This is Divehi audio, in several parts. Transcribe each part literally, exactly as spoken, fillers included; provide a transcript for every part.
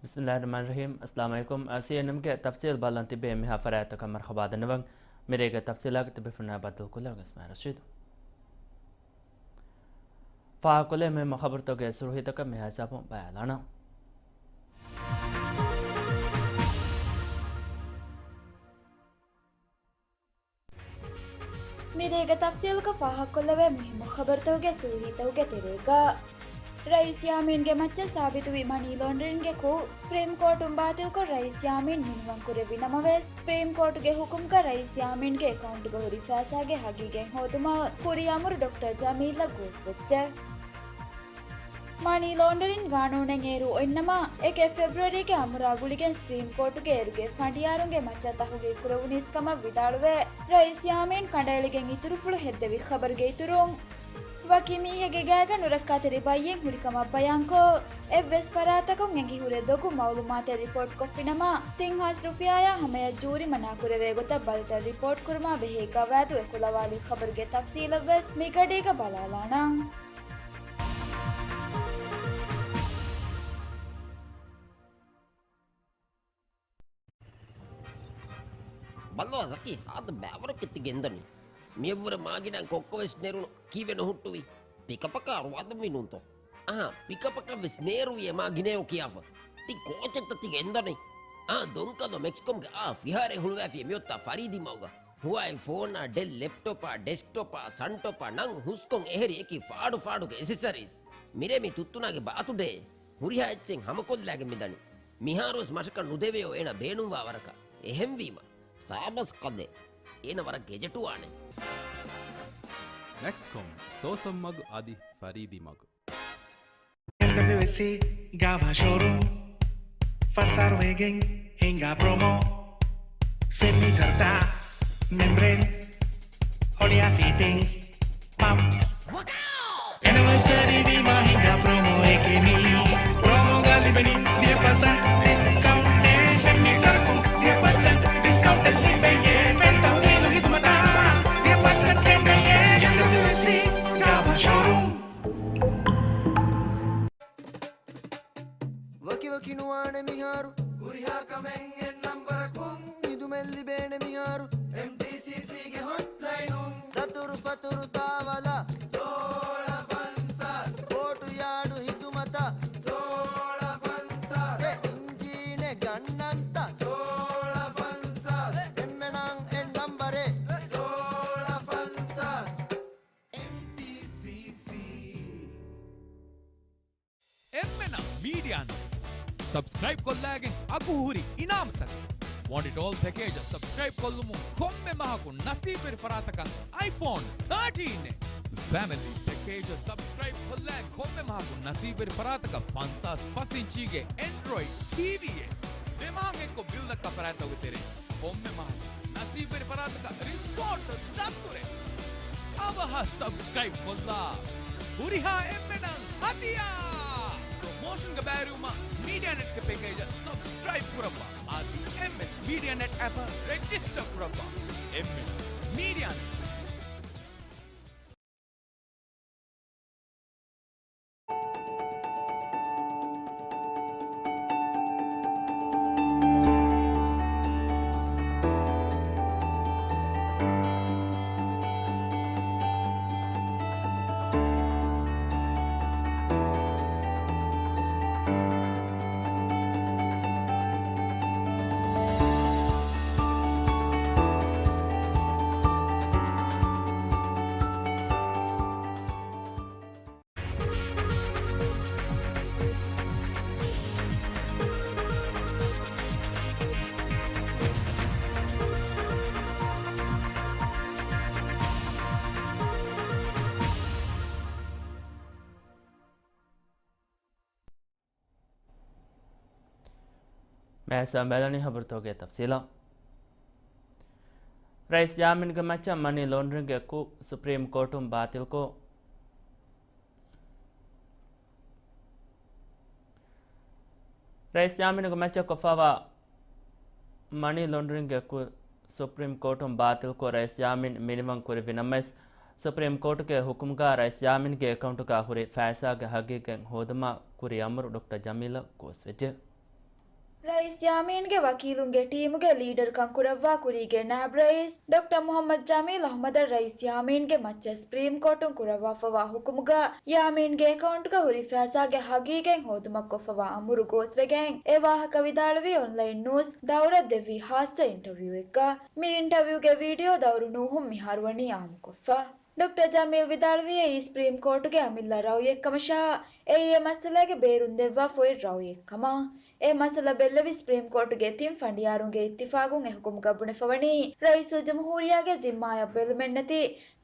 ބިސްމިއްލާހިއްރަޙްމާނިއްރަޙީމް. އައްސަލާމު ޢަލައިކުމް. ސީއެންއެމްގެ ތަފްސީލް ބަލަން ތިބޭ މިހާ ފަރާތްތަކަށް މަރުޙަބާ ދަންނަވަން. މިރޭގެ ތަފްސީލާގެ ތިބޭފުޅުންނާ ބައްދަލުކޮށްލަން އިސްމާޢީލް ރަޝީދު. ފާހަގަކޮށްލޭ މުހިއްމު ޚަބަރުތަކުގެ ސުރުޚީތަކަށް މިހާ ހިސާބުން ބަލާލާނަން. މިރޭގެ ތަފްސީލްކޮށް ފާހަގަކޮށްލެވޭ މުހިއްމު ޚަބަރުތަކުގެ ސުރުޚީތަކުގެ ތެރޭގަ، ރައީސް ޔާމީންގެ މައްޗަށް ސާބިތުވި މަނީ ލޯންޑަރިންގެ ކުށް ސުޕްރީމް ކޯޓުން ބާތިލްކޮށް، ރައީސް ޔާމީން މިނިވަން ކުރެއްވި ނަމަވެސް، ސުޕްރީމް ކޯޓުގެ ހުކުމްގަ ރައީސް ޔާމީންގެ އެކައުންޓުގަ ހުރި ފައިސާގެ ހަގީގަތް ހޯދުމަށް ކުރިއަމުރު ޑޮކްޓަރ ޖަމީލަށް ގޯސްވެއްޖެ. މަނީ ލޯންޑަރިން ގާނޫނެއް އޭރު އޮތްނަމަ، އެކެއް ފެބްރުއަރީގެ އަމުރާ ގުޅިގެން ސްޕްރީމް ކޯޓުގެ އޭރުގެ ފަނޑިޔާރުންގެ މައްޗަށް ތަހުގީގު ކުރެވުނީސް ކަމަށް ވިދާޅުވެ، ރައީސް ޔާމީން ކަނޑައެޅިގެން އިތުރުފުޅު ހެއްދެވި ޚަބަރުގެ އިތުރުން، ވަކި މީހެއްގެ ގާގަ ނުރައްކާތެރި ބައްޔެއް ހުރިކަމަށް ބަޔާންކޮށް، އެއްވެސް ފަރާތަކުން އެނގި ހުރެ ދޮގު މައުލޫމާތެއް ރިޕޯޓްކޮށްފިނަމަ، ތިން ހާސް ރުފިޔާއާ ހަމަޔަށް ޖޫރިމަނާ ކުރެވޭ ގޮތަށް ބަލިތައް ރިޕޯޓް ކުރުމާ ބެހޭ ގަވާއިދު އެކުލަވާލި ޚަބަރުގެ ތަފްސީލަށްވެސް މިގަޑީގަ ބަލާލާނަން. ބައްލަވާ ޒަކީ، ހާދަ ބައިވަރަކަށް ތި ގެންދަނީ. މިއަށްވުރެ މާގިނައިން ކޮއްކޮވެސް ނެރުނު، ކީއްވެ ނުހުއްޓުވީ؟ ޕިކަޕަކާ ރުވާދަންވީ ނޫންތޯ؟ އަހާ، ޕިކަޕަކަށްވެސް ނޭރުވިއޭ މާ ގިނައޭ ކިޔާފަ. ތި ކޯޗެއްތަ ތި ގެންދަނީ؟ އާ، ދޮންކަލޯ މެކްސްކޮމްގެ އާ ފިހާރައެއް ހުޅުވާފިޔޭ މިއޮތާ ފަރީދީ މަގުގަ. ހުވާއި ފޯނާ، ޑެލް ލެޕްޓޮޕާ، ޑެސްކްޓޮޕާ، ސަންޓޮޕާ ނަން ހުސްކޮން އެހެރި އެކި ފާޑު ފާޑުގެ އެސެސަރީސް. މިރޭ މި ތުއްތުނާގެ ބާތުޑޭ. ހުރިހާ އެއްޗެއް ހަމަކޮށްލާގެން މިދަނީ. މިހާރުވެސް މަށަކަށް ނުދެވެޔޯ އޭނަ ބޭނުންވާ ވަރަކަށް. އެހެންވީމަ، ސާބަސް ކަލޭ. އޭނަ ވަރަށް ގެޖެޓުވާނެ. މެކްސްކޮމް، ސޯސަން މަގު އަދި ފަރީދީ މަގު. އެމްޑަބްލިއުއެސްސީ ގާވާ ޝޯރޫމް، ފަސް އަހަރު ވެގެން ހިނގާ ޕްރޮމޯ. ފެން މީޓަރުތައް، މެމްބްރޭން، ހޮޅިއާ ފިޓިންގްސް، ޕަމްޕްސް. އެނިވަރސަރީ ވީމާ ހިނގާ ޕްރޮމޯއެކޭ މީ. ޕްރޮމޯގަ ލިބެނީ ވިހި ޕަސެންޓް ޑިސްކައުންޓެއް. ފެން މީޓަރަކުން ވިހި ޕަސެންޓް ޑިސްކައުންޓެއް ލިބެޔޭ. ފެން ތަހުލީލު ހިދުމަތަށް ވިހި ޕަސެންޓް ކެނޑެޔޭ. އެމްޑަބްލިއުއެސްސީ ގާވާ ޝޯރޫމް. ވަކިވަކި ނުވާނެ މިހާރު. ހުރިހާ ކަމެއް އެއް ނަންބަރަކުން. ހިދުމަތް ލިބޭނެ މިހާރު. އެމްޓީސީސީގެ ހޮޓްލައިނުން. ދަތުރު ފަތުރު ތާވަލާ. ސޯޅަ ފަންސާސް. ބޯޓު ޔާޑު ހިދުމަތަށް. ސޯޅަ ފަންސާސް. އެ އިންޖީނެއް ގަންނަންތަ؟ ސޯޅަ ފަންސާސް. އެންމެނަށް އެއް ނަންބަރެއް. ސޯޅަ ފަންސާސް. އެމްޓީސީސީ. އެންމެނަށް މީޑިއާ ނެޓް ސަބްސްކްރައިބް ކޮށްލައިގެން އަގު ހުރި އިނާމުތަކެއް. ވޮންޑިޓް އޯލް ޕެކޭޖަށް ސަބްސްކްރައިބް ކޮށްލުމުން ކޮންމެ މަހަކު ނަސީބުވެރި ފަރާތަކަށް އައިފޯން ތާޓީން އެއް. ފެމިލީ ޕެކޭޖަށް ސަބްސްކްރައިބް ކޮށްލައިގެން ކޮންމެ މަހަކު ނަސީބުވެރި ފަރާތަކަށް ފަންސާސް ފަސް އިންޗީގެ އެންޑްރޮއިޑް ޓީވީއެއް. ދެ މަހަށް އެއްކޮށް ބިލް ދައްކާ ފަރާތްތަކުގެ ތެރެއިން ކޮންމެ މަހަކު ނަސީބުވެރި ފަރާތަކަށް ރިސޯޓް ދަތުރެއް. އަވަހަށް ސަބްސްކްރައިބް ކޮށްލާ. ހުރިހާ އެންމެނަށް ހަދިޔާ! ޕްރޮމޯޝަންގެ ބައިވެރިވުމަށް މީޑިއާ ނެޓްގެ ޕެކޭޖަށް ސަބްސްކްރައިބް ކުރައްވާ. އަދި އެމްއެސް މީޑިއާ ނެޓް އެޕަށް ރެޖިސްޓަރ ކުރައްވާ. އެންމެނަށް މީޑިއާ ނެޓް. މޭސާ މެލަނީ ހަބަރުތަކުގެ ތަފްސީލަށް. ރައީސް ޔާމީންގެ މައްޗަށް މަނީ ލޯންޑްރިންގެ ކުށް ސުޕްރީމް ކޯޓުން ބާތިލްކޮށް، ރައީސް ޔާމީނުގެ މައްޗަށް ކޮށްފައިވާ މަނީ ލޮންޑްރިންގެ ކުށް ސުޕްރީމް ކޯޓުން ބާތިލްކޮށް، ރައީސް ޔާމީން މިނިވަން ކުރެއްވި ނަމަވެސް، ސުޕްރީމް ކޯޓުގެ ހުކުމުގަ ރައީސް ޔާމީންގެ އެކައުންޓުގަ ހުރި ފައިސާގެ ހަގީގަތް ހޯދުމަށް ކުރިއަމުރު ޑޮކްޓަރ ޖަމީލަށް ގޯސްވެއްޖެ. ރައީސް ޔާމީންގެ ވަކީލުންގެ ޓީމުގެ ލީޑަރުކަން ކުރައްވާ ކުރީގެ ނާއިބު ރައީސް ޑޮކްޓަރ މުހައްމަދު ޖަމީލް އަހުމަދަށް ރައީސް ޔާމީންގެ މައްޗަށް ސްޕްރީމް ކޯޓުން ކުރައްވާފަވާ ހުކުމުގަ ޔާމީންގެ އެކައުންޓްގަ ހުރި ފައިސާގެ ހަގީގަތް ހޯދުމަށް ކޮށްފަވާ އަމުރު ގޯސްވެގެން އެ ވާހަކަ ވިދާޅުވީ އޮންލައިން ނޫސް ދައުރަށް ދެއްވި ހާއްސަ އިންޓަވިއުއެއްގަ. މި އިންޓަވިއުގެ ވީޑިއޯ ދައުރު ނޫހުން މިހާރު ވަނީ އާއްމުކޮށްފަ. ޑޮކްޓަރ ޖަމީލް ވިދާޅުވީ އެއީ ސްޕްރީމް ކޯޓުގެ އަމިއްލަ ރައުޔެއްކަމަށާ، އެއީ އެ މައްސަލައިގެ ބޭރުން ދެއްވާ ފޮތް ރައުޔެއްކަމަށް. އެ މައްސަލަ ބެއްލެވި ސްޕްރީމް ކޯޓުގެ ތިން ފަނޑިޔާރުންގެ އިއްތިފާގުން އެ ހުކުމުގަ ބުނެފަވަނީ، ރައީސުލްޖުމްހޫރިއްޔާގެ ޒިންމާއަށް ބެލުމެއްނެތި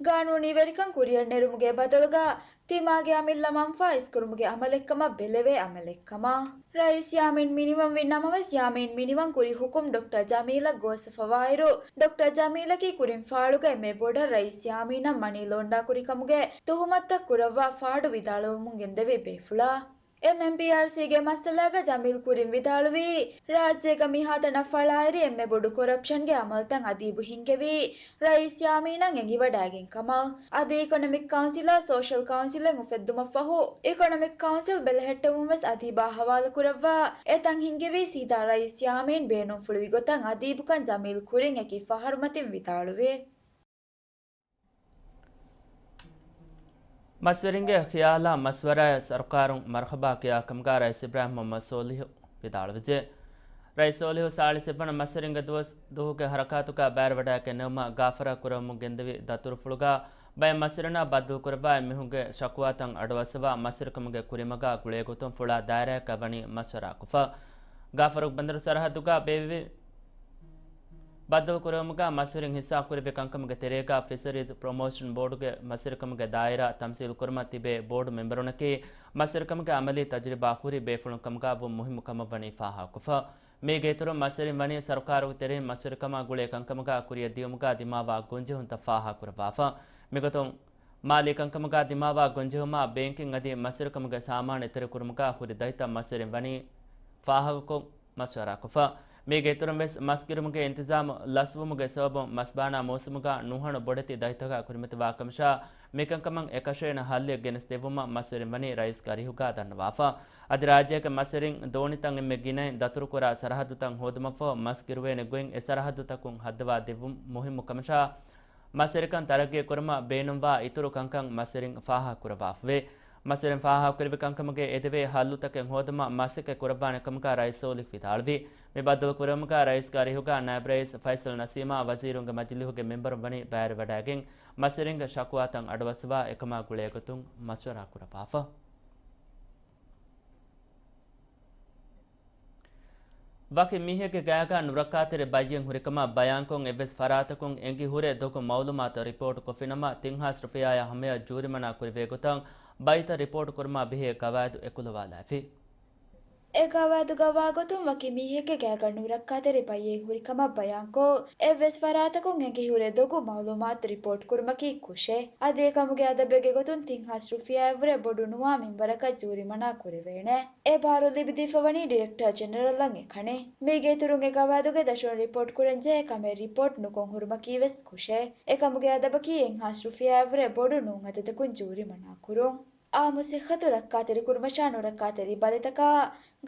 ގާނޫނީ ވެރިކަން ކުރިއަށް ނެރުމުގެ ބަދަލުގަ، ތިމާގެ އަމިއްލަ މަންފާ އިސްކުރުމުގެ އަމަލެއްކަމަށް ބެލެވޭ އަމަލެއްކަމަށް. ރައީސް ޔާމީން މިނިވަންވި ނަމަވެސް، ޔާމީން މިނިވަން ކުރި ހުކުމް ޑޮކްޓަރ ޖަމީލަށް ގޯސްވެފަވާއިރު، ޑޮކްޓަރ ޖަމީލަކީ ކުރިން ފާޑުގަ އެންމެ ބޮޑަށް ރައީސް ޔާމީނަށް މަނީ ލޯންޑާ ކުރި ކަމުގެ ތުހުމަތުތައް ކުރައްވާ ފާޑު ވިދާޅުވަމުން ގެންދެވި ބޭފުޅާ. އެމްއެމްޕީއާރްސީގެ މައްސަލާގަ ޖަމީލް ކުރިން ވިދާޅުވީ، ރާއްޖޭގަ މިހާތަނަށް ފަޅާއެރި އެންމެ ބޮޑު ކޮރަޕްޝަންގެ އަމަލުތައް އަދީބު ހިންގެވީ ރައީސް ޔާމީނަށް އެނގިވަޑައިގެން ކަމަށް. އަދި އިކޮނޮމިކް ކައުންސިލާ ސޯޝަލް ކައުންސިލެއް އުފެއްދުމަށްފަހު، އިކޮނޮމިކް ކައުންސިލް ބެލެހެއްޓެވުން ވެސް އަދީބާ ހަވާލުކުރައްވާ އެތަން ހިންގެވީ ސީދާ ރައީސް ޔާމީން ބޭނުންފުޅުވި ގޮތަށް އަދީބުކަން ޖަމީލް ކުރިން އެކި ފަހަރުމަތިން ވިދާޅުވި. މަސްވެރިންގެ ޚިޔާލާ މަސްވަރާއަށް ސަރުކާރުން މަރުޙަބާ ކިޔާ ކަމުގަ ރައީސް އިބްރާހިމް މުޙައްމަދު ޞޯލިޙު ވިދާޅުވެއްޖެ. ރައީސް ޞޯލިޙު ސާޅީސް އެއްވަނަ މަސްވެރިންގެ ދުވަސް ދުވަހުގެ ޙަރަކާތުގަ ބައިވެރިވަޑައިގެންނެވުމަށް ގާފަރާ ކުރެވެމުން ގެންދެވި ދަތުރުފުޅުގަ ބައެއް މަސްވެރިންނާ ބައްދަލުކުރައްވާ އެމީހުންގެ ޝަކުވާތައް އަޑުއައްސަވާ މަސްވެރިކަމުގެ ކުރިމަގާ ގުޅޭގޮތުން ފުޅާ ދާއިރާއަކަށް ވަނީ މަޝްވަރާކޮށްފަ. ގާފަރު ބަނދަރު ސަރަހައްދުގަ ބޭއްވި ބައްދަލުކުރެވުމުގަ މަސްވެރިން ހިއްސާކުރެއްވި ކަންކަމުގެ ތެރޭގަ ފިޝަރީޒް ޕްރޮމޯޝަން ބޯޑުގެ މަސްވެރިކަމުގެ ދާއިރާ ތަމްސީލުކުރުމަށް ތިބޭ ބޯޑު މެމްބަރުންނަކީ މަސްވެރިކަމުގެ އަމަލީ ތަޖުރިބާ ހުރި ބޭފުޅުން ކަމުގަ ވުން މުހިއްމު ކަމަށްވަނީ ފާހަގަކޮށްފަ. މީގެ އިތުރުން މަސްވެރިން ވަނީ ސަރުކާރުގެ ތެރެއިން މަސްވެރިކަމާ ގުޅޭ ކަންކަމުގަ ކުރިއަށް ދިޔުމުގަ ދިމާވާ ގޮންޖެހުންތައް ފާހަގަކުރައްވާފަ. މިގޮތުން މާލީ ކަންކަމުގަ ދިމާވާ ގޮންޖެހުމާ ބޭންކިން އަދި މަސްވެރިކަމުގެ ސާމާނު އެތެރެކުރުމުގަ ހުރި ދަތިތައް މަސްވެރިން ވަނީ ފާހަގަކޮށް މަޝްވަރާކޮށްފަ. މީގެ އިތުރުން ވެސް މަސް ގިރުމުގެ އިންތިޒާމު ލަސްވުމުގެ ސަބަބުން މަސްބާނާ މޫސުމުގަ ނުހަނު ބޮޑެތި ދަތިތަކާ ކުރިމަތިވާ ކަމަށާ، މިކަންކަމަށް އެކަށައިން ހައްލެއް ގެނެސްދެއްވުމަށް މަސްވެރިން ވަނީ ރައީސް ގާރިހުގަ ދަންނަވާފަ. އަދި ރާއްޖޭގެ މަސްވެރިން ދޯނިތައް އެންމެ ގިނައިން ދަތުރުކުރާ ސަރަހައްދުތައް ހޯދުމަށްފަހު، މަސް ގިރުވޭނެ ގޮތް އެ ސަރަހައްދުތަކުން ހައްދަވާ ދެއްވުން މުހިއްމު ކަމަށާ، މަސްވެރިކަން ތަރައްގީ ކުރުމަށް ބޭނުންވާ އިތުރު ކަންކަން މަސްވެރިން ފާހަގަކުރައްވާފަވޭ. މަސްވެރިން ފާހަގަކުރެއްވި ކަންކަމުގެ އެދެވޭ ހައްލުތަކެއް ހޯދުމަށް މަސައްކަތް ކުރައްވާނެ ކަމުގަ ރައީސް ސޯލިހް ވިދާޅުވި. މި ބައްދަލުކުރެވުމުގަ ރައީސް ގާރިހުގަ ނާއިބް ރައީސް ފައިސަލް ނަސީމާ ވަޒީރުންގެ މަޖިލީހުގެ މެމްބަރުން ވަނީ ބައިވެރިވަޑައިގެން، މަސްވެރިންގެ ޝަކުވާތައް އަޑުއައްސަވާ އެކަމާ ގުޅޭގޮތުން މަޝްވަރާ ކުރައްވާފަ. ވަކި މީހެއްގެ ގާގަ ނުރައްކާތެރި ބައްޔެއް ހުރިކަމަށް ބަޔާންކޮށް އެއްވެސް ފަރާތަކުން އެނގި ހުރެ ދޮގު މައުލޫމާތު ރިޕޯޓް ކޮށްފިނަމަ، ތިން ހާސް ރުފިޔާއާ ހަމަޔަށް ޖޫރިމަނާ ކުރެވޭ ގޮތަށް ބައިތައް ރިޕޯޓް ކުރުމާ ބެހޭ ގަވާއިދު އެކުލަވާލާފި. އެ ގަވާއިދުގަ ވާގޮތުން ވަކި މީހެއްގެ ގާގަ ނުރައްކާތެރި ބައްޔެއް ހުރިކަމަށް ބަޔާންކޮށް، އެއްވެސް ފަރާތަކުން އެނގި ހުރެ ދޮގު މައުލޫމާތު ރިޕޯޓް ކުރުމަކީ ކުށެއް. އަދި އެކަމުގެ އަދަބެއްގެ ގޮތުން ތިން ހާސް ރުފިޔާއެއްވުރެ ބޮޑު ނުވާ މިންވަރަކަށް ޖޫރިމަނާ ކުރެވޭނެ. އެ ބާރު ލިބިދީފަވަނީ ޑިރެކްޓަރ ޖެނެރަލަށް އެކަނި. މީގެ އިތުރުން އެ ގަވާއިދުގެ ދަށުން ރިޕޯޓް ކުރަންޖެހޭ ކަމެއް ރިޕޯޓް ނުކޮށް ހުރުމަކީވެސް ކުށެއް. އެކަމުގެ އަދަބަކީ އެއްހާސް ރުފިޔާއެއްވުރެ ބޮޑު ނޫން އަދަދަކުން ޖޫރިމަނާ ކުރުން. އާއްމު ސިއްހަތު ރައްކާތެރިކުރުމަށާ ނުރައްކާތެރި ބަލިތަކާ،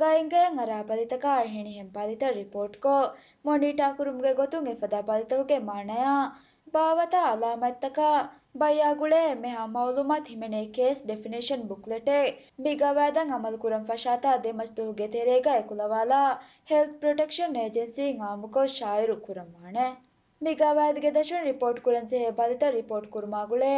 ގައިންގަޔަށް އަރާ ބަލިތަކާ އެހެނިހެން ބަލިތައް ރިޕޯޓްކޮށް، މޮނީޓާ ކުރުމުގެ ގޮތުން އެފަދަ ބަލިތަކުގެ މާނަޔާ، ބާވަތާ އަލާމަތްތަކާ، ބައްޔާ ގުޅޭ އެންމެހާ މައުލޫމާތު ހިމެނޭ ކޭސް ޑެފިނޭޝަން ބުކްލެޓެއް މި ގަވާއިދަށް އަމަލުކުރަން ފަށާތާ ދެ މަސް ދުވަހުގެ ތެރޭގަ އެކުލަވާލާ ހެލްތް ޕްރޮޓެކްޝަން އޭޖެންސީން އާއްމުކޮށް ޝާއިއު ކުރަންވާނެ. މި ގަވާއިދުގެ ދަށުން ރިޕޯޓް ކުރަންޖެހޭ ބަލިތައް ރިޕޯޓް ކުރުމާ ގުޅޭ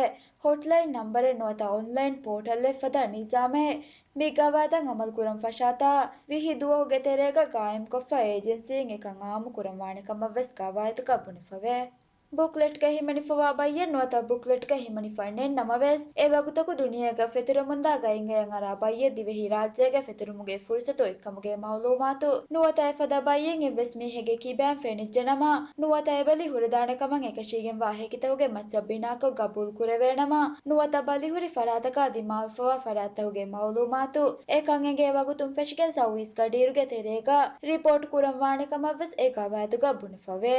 ހޮޓްލައިން ނަންބަރެއް ނުވަތަ އޮންލައިން ޕޯޓަލްއެއް ފަދަ ނިޒާމެއް މި ގަވާއިދަށް އަމަލުކުރަން ފަށާތާ ވިހި ދުވަހުގެ ތެރޭގަ ގާއިމްކޮށްފަ އޭޖެންސީން އެކަން އާއްމު ކުރަންވާނެ ކަމަށްވެސް ގަވާއިދުގަ ބުނެފަވޭ. ބުކްލެޓްގަ ހިމެނިފަވާ ބައްޔެއް ނުވަތަ ބުކްލެޓްގަ ހިމެނިފަ ނެތް ނަމަވެސް، އެ ވަގުތަކު ދުނިޔޭގަ ފެތުރެމުންދާ ގައިންގަޔަށް އަރާ ބައްޔެއް ދިވެހި ރާއްޖޭގަ ފެތުރުމުގެ ފުރުސަތު އޮތްކަމުގެ މައުލޫމާތު ނުވަތަ އެފަދަ ބައްޔެއް އެއްވެސް މީހެއްގެ ކިބައިން ފެނިއްޖެނަމަ، ނުވަތަ އެ ބަލި ހުރެދާނެ ކަމަށް އެކަށީގެންވާ ހެކިތަކުގެ މައްޗަށް ބިނާކޮށް ގަބޫލު ކުރެވޭނަމަ، ނުވަތަ ބަލިހުރި ފަރާތަކާ ދިމާވެފަވާ ފަރާތްތަކުގެ މައުލޫމާތު އެކަން އެނގޭ ވަގުތުން ފެށިގެން ސައުވީސް ގަޑިއިރުގެ ތެރޭގަ ރިޕޯޓް ކުރަންވާނެ ކަމަށްވެސް އެ ގަވާއިދުގަ ބުނެފަވޭ.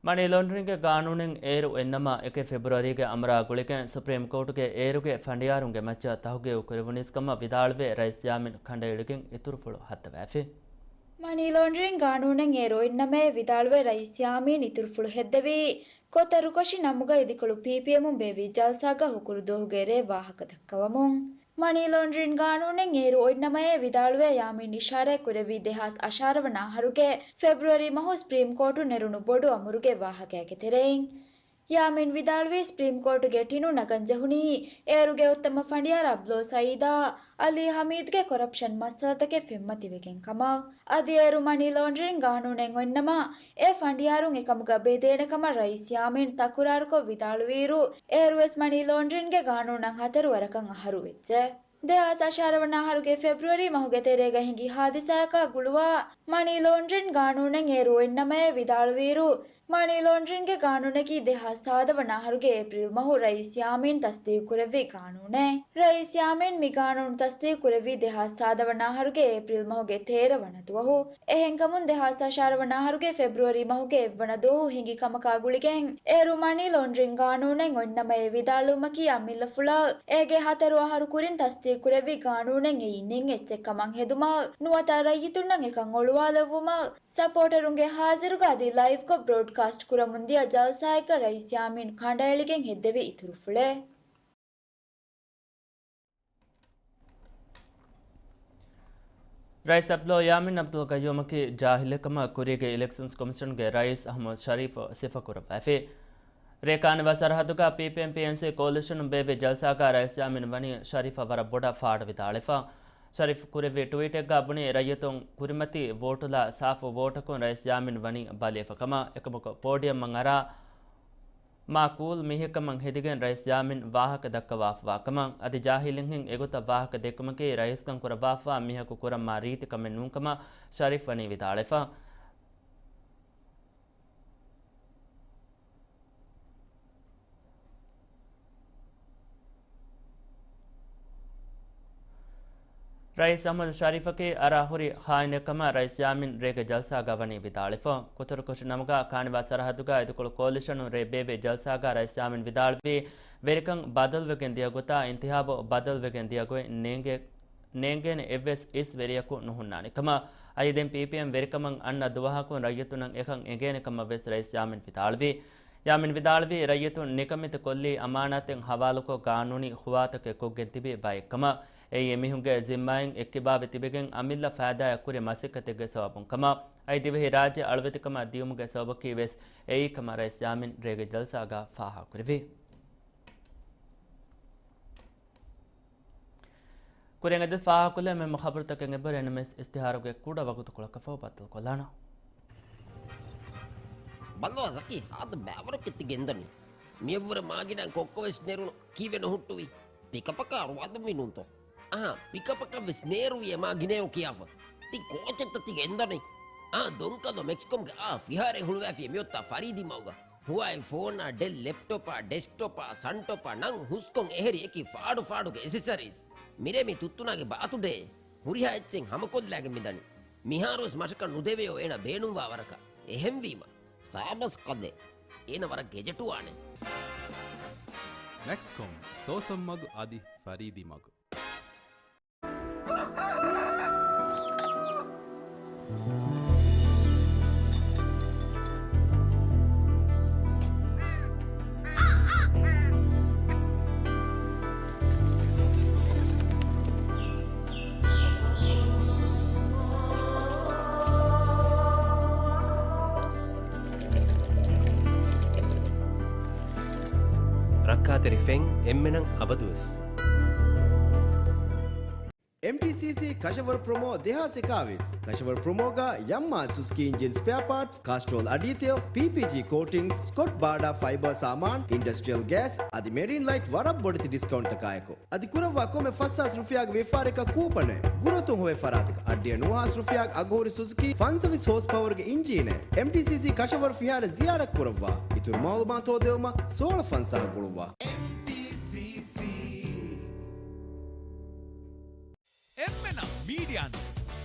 މަނީ ލޯންޑްރިންގގެ ގާނޫނެއް އޭރު އޮތްނަމަ، އެކެއް ފެބްރުއަރީގެ އަމުރާ ގުޅިގެން ސުޕްރީމް ކޯޓުގެ އޭރުގެ ފަނޑިޔާރުންގެ މައްޗަށް ތަހުގީގު ކުރެވުނީސް ކަމަށް ވިދާޅުވެ، ރައީސް ޔާމީން ކަނޑައެޅިގެން އިތުރުފުޅު ހައްދަވައިފި. މަނީ ލޯންޑްރިން ގާނޫނެއް އޭރު އޮތްނަމައޭ ވިދާޅުވެ، ރައީސް ޔާމީން އިތުރުފުޅު ހެއްދެވީ، ކޮތަރުކޮށި ނަމުގަ އިދިކޮޅު ޕީޕީއެމުން ބޭއްވި ޖަލްސާގަ ހުކުރު ދުވަހުގެ ރޭ ވާހަކަ ދައްކަވަމުން. މަނީ ލޯންޑްރިން ގާނޫނެއް އޭރު އޮތްނަމައޭ ވިދާޅުވެ، ޔާމީން އިޝާރާތް ކުރެއްވީ ދެހާސް އަށާރަ ވަނަ އަހަރުގެ ފެބްރުއަރީ މަހު ސްޕްރީމް ކޯޓު ނެރުނު ބޮޑު އަމުރުގެ ވާހަކައެއްގެ ތެރެއިން. ޔާމީން ވިދާޅުވީ، ސްޕްރީމް ކޯޓުގެ ޓިނު ނަގަން ޖެހުނީ އޭރުގެ އުއްތަމަ ފަނޑިޔާރު އަބްދުﷲ ސައީދާ އަލީ ހަމީދުގެ ކޮރަޕްޝަން މައްސަލަތަކެއް ފެންމަތިވެގެން ކަމަށް. އަދި އޭރު މަނީ ލޯންޑްރިން ގާނޫނެއް އޮތްނަމަ، އެ ފަނޑިޔާރުން އެކަމުގަ ބެދޭނެ ކަމަށް ރައީސް ޔާމީން ތަކުރާރުކޮށް ވިދާޅުވިއިރު، އޭރުވެސް މަނީ ލޯންޑްރިންގގެ ގާނޫނަށް ހަތަރު ވަރަކަށް އަހަރު ވެއްޖެ. ދެހާސް އަށާރަ ވަނަ އަހަރުގެ ފެބްރުއަރީ މަހުގެ ތެރޭގަ ހިނގި ހާދިސާއަކާ ގުޅުވާ، މަނީ ލޯންޑްރިން ގާނޫނެއް އޭރު އޮތްނަމައޭ ވިދާޅުވިއިރު، މަނީ ލޯންޑްރިންގގެ ގާނޫނަކީ ދެހާސް ސާދަ ވަނަ އަހަރުގެ އޭޕްރިލް މަހު ރައީސް ޔާމީން ތަސްދީގު ކުރެއްވި ގާނޫނެއް. ރައީސް ޔާމީން މި ގާނޫނު ތަސްދީގު ކުރެއްވީ ދެހާސް ސާދަ ވަނަ އަހަރުގެ އޭޕްރިލް މަހުގެ ތޭރަ ވަނަ ދުވަހު. އެހެންކަމުން ދެހާސް އަށާރަ ވަނަ އަހަރުގެ ފެބްރުއަރީ މަހުގެ އެއްވަނަ ދުވަހު ހިނގި ކަމަކާ ގުޅިގެން އޭރު މަނީ ލޯންޑްރިން ގާނޫނެއް އޮތްނަމައޭ ވިދާޅުވުމަކީ އަމިއްލަފުޅަށް އޭގެ ހަތަރު އަހަރު ކުރިން ތަސްދީގު ކުރެއްވި ގާނޫނެއް އެއީ ނެތް އެއްޗެއް ކަމަށް ހެދުމަށް ނުވަތަ ރައްޔިތުންނަށް އެކަން އޮޅުވާލެއްވުމަށް ސަޕޯޓަރުންގެ ހާޒިރުގަ އަދި ލައިވްކޮށް ބްރޯޑްކާސްޓް ކުރަމުންދިޔަ ޖަލްސާއެއްގަ ރައީސް ޔާމީން ކަނޑައެޅިގެން ހެއްދެވި އިތުރުފުޅެއް. ރައީސް އަބްދުﷲ ޔާމީން އަބްދުލް ގައްޔޫމަކީ ޖާހިލެއް ކަމަށް ކުރީގެ އިލެކްޝަންސް ކޮމިޝަންގެ ރައީސް އަޙްމަދު ޝަރީފް ސިފަކުރައްވައިފި. ރޭ ކާނިވާ ސަރަހައްދުގަ ޕީޕީއެމް ޕީއެންސީ ކޯލިޝަނުން ބޭއްވި ޖަލްސާގަ ރައީސް ޔާމީން ވަނީ ޝަރީފަށް ވަރަށް ބޮޑަށް ފާޑު ވިދާޅެފަ. ޝަރީފް ކުރެއްވި ޓްވީޓެއްގަ ބުނީ ރައްޔިތުން ކުރިމަތި ވޯޓުލާ ސާފު ވޯޓަކުން ރައީސް ޔާމީން ވަނީ ބަލިވެފަ ކަމަށް. އެކަމަކު ޕޯޑިއަމަށް އަރާ މާ ކޫލް މީހެއްކަމަށް ހެދިގެން ރައީސް ޔާމީން ވާހަކަ ދައްކަވާފަވާ ކަމަށް، އަދި ޖާހިލުންހެން އެގޮތަށް ވާހަކަ ދެއްކުމަކީ ރައީސްކަން ކުރައްވާފަވާ މީހަކު ކުރަން މާ ރީތި ކަމެއް ނޫން ކަމަށް ޝަރީފް ވަނީ ވިދާޅެފަ. ރައީސް އަޙްމަދު ޝަރީފަކީ އަރާ ހުރި ޚާއިނެއް ކަމަށް ރައީސް ޔާމީން ރޭގެ ޖަލްސާގަ ވަނީ ވިދާޅެފަ. ކުތުރުކޮށި ނަމުގަ ކާނިވާ ސަރަހައްދުގަ އިދިކޮޅު ކޯލިޝަނުން ރޭ ބޭއްވި ޖަލްސާގަ ރައީސް ޔާމީން ވިދާޅުވީ، ވެރިކަން ބަދަލުވެގެން ދިޔަ ގޮތާ އިންތިހާބު ބަދަލުވެގެން ދިޔަ ގޮތް ނޭނގޭ، ނޭނގޭނެ އެއްވެސް އިސް ވެރިޔަކު ނުހުންނާނެ ކަމަށް. އަދި ދެން ޕީޕީއެމް ވެރިކަމަށް އަންނަ ދުވަހަކުން ރައްޔިތުންނަށް އެކަން އެނގޭނެ ކަމަށް ވެސް ރައީސް ޔާމީން ވިދާޅުވީ. ޔާމީން ވިދާޅުވީ، ރައްޔިތުން ނިކަމެތި ކޮށްލީ އަމާނާތެއް ހަވާލުކޮށް ގާނޫނީ ހުވާތަކެއް ކޮށްގެން ތިބި ބައެއް ކަމަށް. އެއީ އެމީހުންގެ ޒިންމާއިން އެއްކިބާވެ ތިބެގެން އަމިއްލަ ފައިދާއަށް ކުރި މަސައްކަތެއްގެ ސަބަބުން ކަމަށް. އަދި ދިވެހި ރާއްޖެ އަޅުވެތިކަމަށް ދިޔުމުގެ ސަބަބަކީ ވެސް އެއީ ކަމަށް ރައީސް ޔާމީން ރޭގެ ޖަލްސާގަ ފާހަގަކުރެއްވި. ކުރިން އެދި ފާހަގަކޮށްލެވޭ މެންމަ ޚަބަރުތަކެއް އެބަހުރި ނަމަވެސް އިސްތިހާރުގެ ކުޑަ ވަގުތުކޮޅަކަށްފަހު ބައްދަލުކޮށްލާނަން. ބަލަ ޒަކީ، ހާދަ ބައިވަރަކަށް ތި ގެންދަނީ. މިއަށްވުރެ މާގިނައިން ކޮއްކޮވެސް ނެރުނު. ކީއްވެ ނުހުއްޓުވީ؟ ޕިކަޕަކާ ރުވާދުންވީ ނޫންތޯ؟ އަހާ، ޕިކަޕަކަށްވެސް ނޭރުވި އެ މާގިނައެއް ކިޔާފަ. ތި ކޯޗެއްތަ ތި ގެންދަނީ؟ އާ، ދޮންކަލޯ މެކްސްކޮމްގެ އާ ފިހާރައެއް ހުޅުވައިފި މިއޮތާ ފަރީދީ މަގުގަ. ހުވާއި ފޯނާ، ޑެލް ލެޕްޓޮޕާ، ޑެސްކްޓޮޕާ، ސަންޓޮޕާ ނަން ހުސްކޮށް އެހެރި އެކި ފާޑު ފާޑުގެ އެސެސަރީސް. މިރޭ މި ތުއްތުނާގެ ބާތުޑޭ. ހުރިހާ އެއްޗެއް ހަމަކޮށްލާގެން މިދަނީ. މިހާރުވެސް މަށަކަށް ނުދެވެޔޯ އޭނަ ބޭނުންވާ ވަރަކަށް. އެހެންވީމަ، ސާބަސް ކަލޭ. އޭނަ ވަރަށް ގެޖެޓުވާނެ. މެކްސްކޮމް، ސޯސަން މަގު އަދި ފަރީދީ މަގު. ރައްކާތެރި ފެން އެންމެނަށް އަބަދުވެސް. އެމްޓީސީސީ ކަށަވަރު ޕްރޮމޯ ދެހާސް އެކާވީސް. ކަށަވަރު ޕްރޮމޯގަ ޔަމްމާ ސުޒުކީ އިންޖިން ސްޕެއާ ޕާޓްސް، ކާސްޓްރޯލް އަޑީތެލް، ޕީޕީޖީ ކޯޓިންގްސް، ސްކޮޓް ބާޑާ ފައިބަރ ސާމާން، އިންޑަސްޓްރިއަލް ގޭސް އަދި މެރީން ލައިޓް ވަރަށް ބޮޑެތި ޑިސްކައުންޓްތަކާއެކު. އަދި ކުރައްވާ ކޮންމެ ފަސް ހާސް ރުފިޔާގެ ވިޔަފާރިއަކަށް ކޫޕަނެއް. ގުރަތުން ހޮވޭ ފަރާތަކަށް އައްޑިހަ ނުވަ ހާސް ރުފިޔާގެ އަގުހުރި ސުޒުކީ ފަންސަވީސް ހޯސް ޕަވަރުގެ އިންޖީނެއް. އެމްޓީސީސީ ކަށަވަރު ފިހާރަ ޒިޔާރަތް ކުރައްވާ. އިތުރު މައުލޫމާތު ހޯދެވުމަށް ސޯޅަ ފަންސާހަށް ގުޅުއްވާ. އެމްޓީސީސީ. އެންމެނަށް މީޑިއާ ނޫން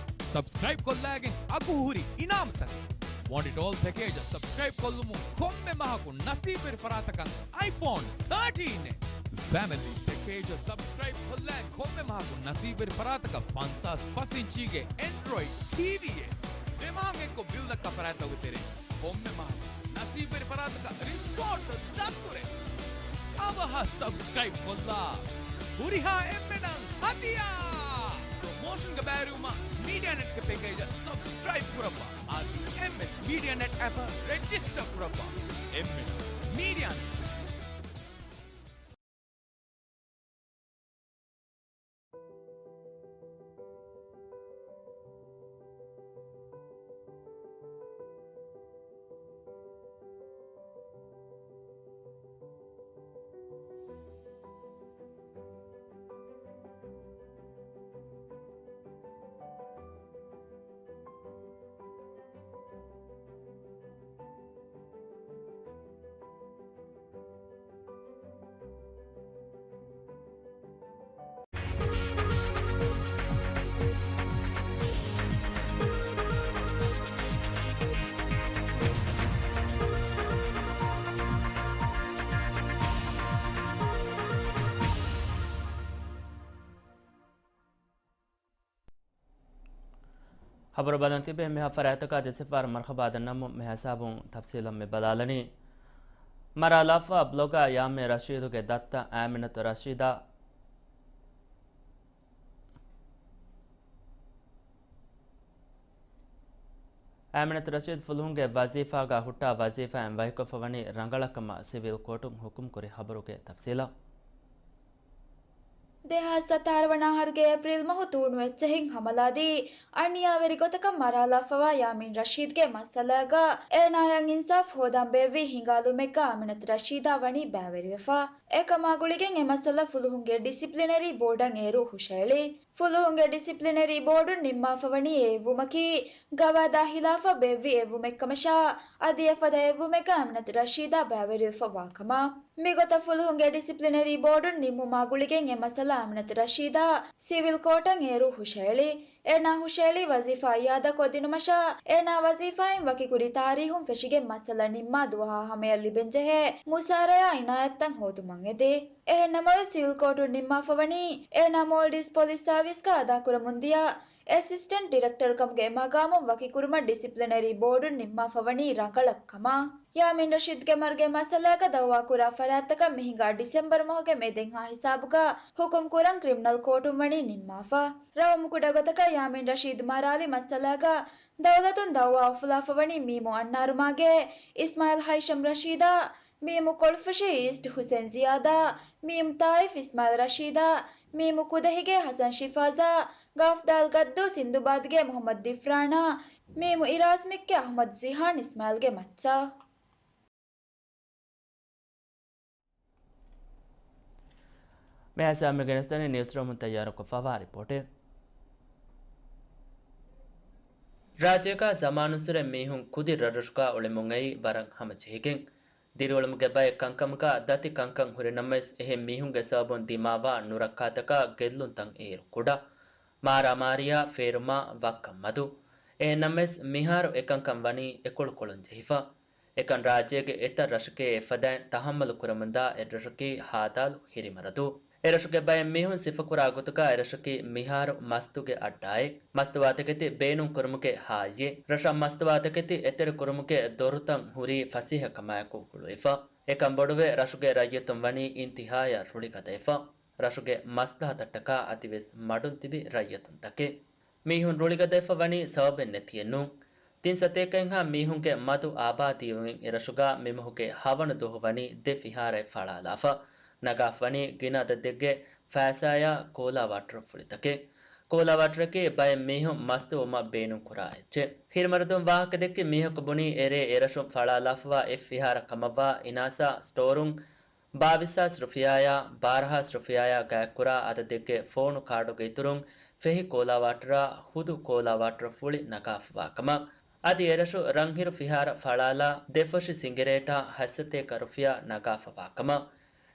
ސަބްސްކްރައިބް ކޮށްލާގެން އަގުހުރި އިނާމުތައް ވޮންޑިޓޯލް ޕެކޭޖަށް ސަބްސްކްރައިބް ކޮށްލުމުން ކޮންމެ މަހަކު ނަސީބުވެރި ފަރާތަކަށް އައިފޯން ތާޓީން އެ. ފެމިލީ ޕެކޭޖަށް ސަބްސްކްރައިބް ކޮށްލާ ކޮންމެ މަހަކު ނަސީބުވެރި ފަރާތަކަށް ފަންސާސް ފަސް އިންޗީގެ އެންޑްރޮއިޑް ޓީވީއެއް. ދެ މަހަށް އެއްކޮށް ބިލް ދައްކާ ފަރާތްތަކުގެ ތެރެއިން ކޮންމެ މަހަކު ނަސީބުވެރި ފަރާތަކަށް ރިސޯޓް ދަތުރެއް. އަވަހަށް ސަބްސްކްރައިބް ކޮށްލާ ހުރިހާ އެންމެނަށް ހަދިޔާ! ޕްރޮމޯޝަންގެ ބައިވެރިވުމަށް މީޑިއާ ނެޓްގެ ޕެކޭޖަށް ސަބްސްކްރައިބް ކުރައްވާ. އަދި އެމްއެސް މީޑިއާ ނެޓް އެޕަށް ރެޖިސްޓަރ ކުރައްވާ. އެމްއެސް މީޑިއާ ނެޓް. ހަބަރު ބަލަން ތިބޭ މިހާ ފަރާތަކާ ދެސިފާރު މަރުހަބާ ދަންނަމުން މި ހިސާބުން ތަފްސީލަށް މި ބަލާލަނީ. މަރާލާފާ ބްލޮގާ ޔާމީން ރަޝީދުގެ ދައްތަ އާމިނަތު ރަޝީދާ، އާމިނަތު ރަޝީދު ފުލުހުންގެ ވަޒީފާގަ ހުއްޓާ ވަޒީފާއިން ވަކިކޮށްފަ ވަނީ ރަނގަޅަށް ކަމަށް ސިވިލް ކޯޓުން ހުކުމް ކުރި ހަބަރުގެ ތަފްސީލަށް. ދެހާސް ސަތާރަ ވަނަ އަހަރުގެ އޭޕްރީލް މަހު ތޫނު އެއްޗެހިން ހަމަލާދީ، އަނިޔާވެރި ގޮތަކަށް މަރާލާފަވާ ޔާމީން ރަޝީދްގެ މައްސަލާގަ އޭނާޔަށް އިންސާފް ހޯދަން ބޭއްވި ހިނގާލުމެއްގަ އާމިނަތު ރަޝީދާ ވަނީ ބައިވެރިވެފަ. އެކަމާ ގުޅިގެން އެ މައްސަލަ ފުލުހުންގެ ޑިސިޕްލިނަރީ ބޯޑަށް އޭރު ހުށައެޅި. ފުލުހުންގެ ޑިސިޕްލިނަރީ ބޯޑުން ނިންމާފަ ވަނީ އެ އެއްވުމަކީ، ގަވާއިދާ ހިލާފަށް ބޭއްވި އެއްވުމެއްކަމަށާ، އަދި އެފަދަ އެއްވުމެއްގަ އާމިނަތު ރަޝީދާ ބައިވެރިވެފަ ވާކަމަށް. މިގޮތަށް ފުލުހުންގެ ޑިސިޕްލިނަރީ ބޯޑުން ނިންމުމާ ގުޅިގެން އެ މައްސަލަ އާމިނަތު ރަޝީދާ ސިވިލް ކޯޓަށް އޭރު ހުށައެޅި. އޭނާ ހުށައެޅި ވަޒީފާ އިއާދަކޮށްދިނުމަށާ، އޭނާ ވަޒީފާއިން ވަކިކުރި ތާރީހުން ފެށިގެން މައްސަލަ ނިންމާ ދުވަހާ ހަމަޔަށް ލިބެންޖެހޭ މުސާރަޔާ އިނާޔަތްތައް ހޯދުމަށް އެދި. އެހެންނަމަވެސް، ސިވިލް ކޯޓުން ނިންމާފަ ވަނީ، އޭނާ މޯލްޑިވްސް ޕޮލިސް ސާވިސްގަ އަދާކުރަމުންދިޔަ އެސިސްޓެންޓް ޑިރެކްޓަރު ކަމުގެ މަގާމުން ވަކިކުރުމަށް ޑިސިޕްލިނަރީ ބޯޑުން ނިންމާފަ ވަނީ ރަނގަޅަށް ކަމަށް. ޔާމީން ރަޝީދްގެ މަރުގެ މައްސަލާގަ ދައުވާކުރާ ފަރާތްތަކަށް މިހިނގާ ޑިސެމްބަރު މަހުގެ މެދެންހާ ހިސާބުގަ ހުކުމް ކުރަން ކްރިމިނަލް ކޯޓުން ވަނީ ނިންމާފަ. ރައުމު ކުޑަ ގޮތަކަށް ޔާމީން ރަޝީދު މަރާލި މައްސަލާގަ ދައުލަތުން ދައުވާ އުފުލާފަ ވަނީ މީމު އަންނާރުމާގޭ އިސްމާއިލް ހައިޝަމް ރަޝީދާ، މީމު ކޮޅުފުށި އީސްޓް ހުސެން ޒިޔާދާ، މީމު ތާއިފް އިސްމާއިލް ރަޝީދާ، މީމު ކުދަހިގޭ ހަސަން ޝިފާޒާ، ގާފްދާލް ގައްދޫ ސިންދުބާދުގޭ މުހައްމަދު ދިފްރާނާ، މީމު އިރާސްމިއްކޭ އަހުމަދު ޒިހާން އިސްމާއިލްގެ މައްޗަށް. މިހާ ހިސާބުން މި ގެނެސްދެނީ ނިއުސްރޫމުން ތައްޔާރުކޮށްފަވާ ރިޕޯޓެއް. ރާއްޖޭގަ ޒަމާނުއްސުރެ މީހުން ކުދި ރަށްރަށުގަ އުޅެމުން އައީ ވަރަށް ހަމަޖެހިގެން. ދިރިއުޅުމުގެ ބައެއް ކަންކަމުގަ ދަތި ކަންކަން ހުރި ނަމަވެސް، އެހެން މީހުންގެ ސަބަބުން ދިމާވާ ނުރައްކާތަކާ ގެއްލުންތައް އޭރު ކުޑަ. މާރާމާރީއާ ފޭރުމާ ވައްކަން މަދު. އެހެން ނަމަވެސް، މިހާރު އެކަންކަން ވަނީ އެކޮޅުކޮޅުން ޖެހިފަ. އެކަން ރާއްޖޭގެ އެތައް ރަށެކޭ އެފަދައިން ތަހައްމަލު ކުރަމުންދާ އެއްރަށަކީ ހާދާލު ހިރިމަރަދޫ. އެރަށުގެ ބައެއް މީހުން ސިފަކުރާ ގޮތުގަ އެރަށަކީ މިހާރު މަސްތުގެ އައްޑާއެއް. މަސްތުވާތަކެތި ބޭނުންކުރުމުގެ ހާއްޔެއް. ރަށަށް މަސްތުވާތަކެތި އެތެރެކުރުމުގެ ދޮރުތައް ހުރީ ފަސޭހަކަމާއެކު ހުޅުވިފަ. އެކަން ބޮޑުވެ، ރަށުގެ ރައްޔިތުން ވަނީ އިންތިހާޔަށް ރުޅިގަދަވެފަ. ރަށުގެ މަސްލަހަތަށްޓަކާ އަދިވެސް މަޑުން ތިބި ރައްޔިތުންތަކެއް. މީހުން ރުޅިގަދަވެފަ ވަނީ ސަބަބެއް ނެތިއެއް ނޫން. ތިން ސަތޭކައެއްހާ މީހުންގެ މަދު އާބާދީވުމިން އެރަށުގަ މިމަހުގެ ހަވަނަ ދުވަހު ވަނީ ދެ ފިހާރައެއް ފަޅާލާފަ. ނަގާފަ ވަނީ ގިނަ އަދަދެއްގެ ފައިސާޔާ ކޯލާ ވާޓަރު ފުޅިތަކެއް. ކޯލާ ވާޓަރަކީ ބައެއް މީހުން މަސްތުވުމަށް ބޭނުންކުރާ އެއްޗެއް. ހިރިމަރަދުން ވާހަކަދެއްކި މީހަކު ބުނީ އެރޭ އެރަށުން ފަޅާލާފަވާ އެއް ފިހާރަ ކަމަށްވާ އިނާސާ ސްޓޯރުން ބާވީސް ހާސް ރުފިޔާޔާ ބާރަ ހާސް ރުފިޔާޔާ ގާތްކުރާ އަދަދެއްގެ ފޯނު ކާޑުގެ އިތުރުން ފެހި ކޯލާ ވާޓަރާ ހުދު ކޯލާ ވާޓަރު ފުޅި ނަގާފަވާ ކަމަށް. އަދި އެރަށު ރަންހިރު ފިހާރަ ފަޅާލާ ދެފޮށި ސިނގިރޭޓާ ހަތްސަތޭކަ ރުފިޔާ ނަގާފަވާ ކަމަށް.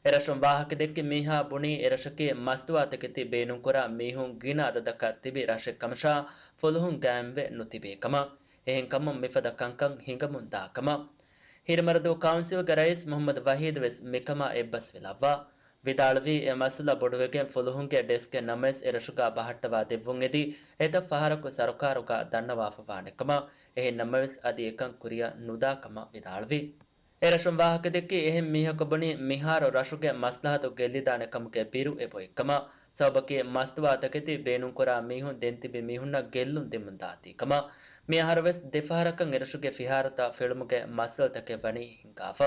އެރަށުން ވާހަކަދެއްކި މީހާ ބުނީ އެރަށަކީ މަސްތުވާތަކެތި ބޭނުންކުރާ މީހުން ގިނަ އަދަދަކަށް ތިބި ރަށެއް ކަމަށާ ފުލުހުން ގާއިމްވެ ނުތިބޭ ކަމަށް. އެހެންކަމުން މިފަދަ ކަންކަން ހިނގަމުން ދާ ކަމަށް. ހިރިމަރަދޫ ކައުންސިލްގެ ރައީސް މުހައްމަދު ވަހީދު ވެސް މިކަމާ އެއްބަސްވިލައްވާ. ވިދާޅުވީ، އެ މައްސަލަ ބޮޑުވެގެން ފުލުހުންގެ ޑެސްކެއް ނަމަވެސް އެރަށުގަ ބަހައްޓަވާ ދެއްވުން އެދި، އެތައް ފަހަރަކު ސަރުކާރުގަ ދަންނަވާފަ ވާނެ ކަމަށް، އެހެން ނަމަވެސް އަދި އެކަން ކުރިއަށް ނުދާ ކަމަށް ވިދާޅުވި. އެރަށުން ވާހަކަދެއްކި، އެހެން މީހަކު ބުނީ، މިހާރު ރަށުގެ މަސްލަހަތު ގެއްލިދާނެ ކަމުގެ ބިރު އެބޮތް ކަމަށް. ސަބަބަކީ، މަސްތުވާތަކެތި ބޭނުންކުރާ މީހުން ދެން ތިބި މީހުންނަށް ގެއްލުން ދެމުން ދާތީ ކަމަށް. މިއަހަރު ވެސް ދެފަހަރަކަށް އެރަށުގެ ފިހާރަތައް ފެޅުމުގެ މައްސަލަތަކެއް ވަނީ ހިނގާފަ.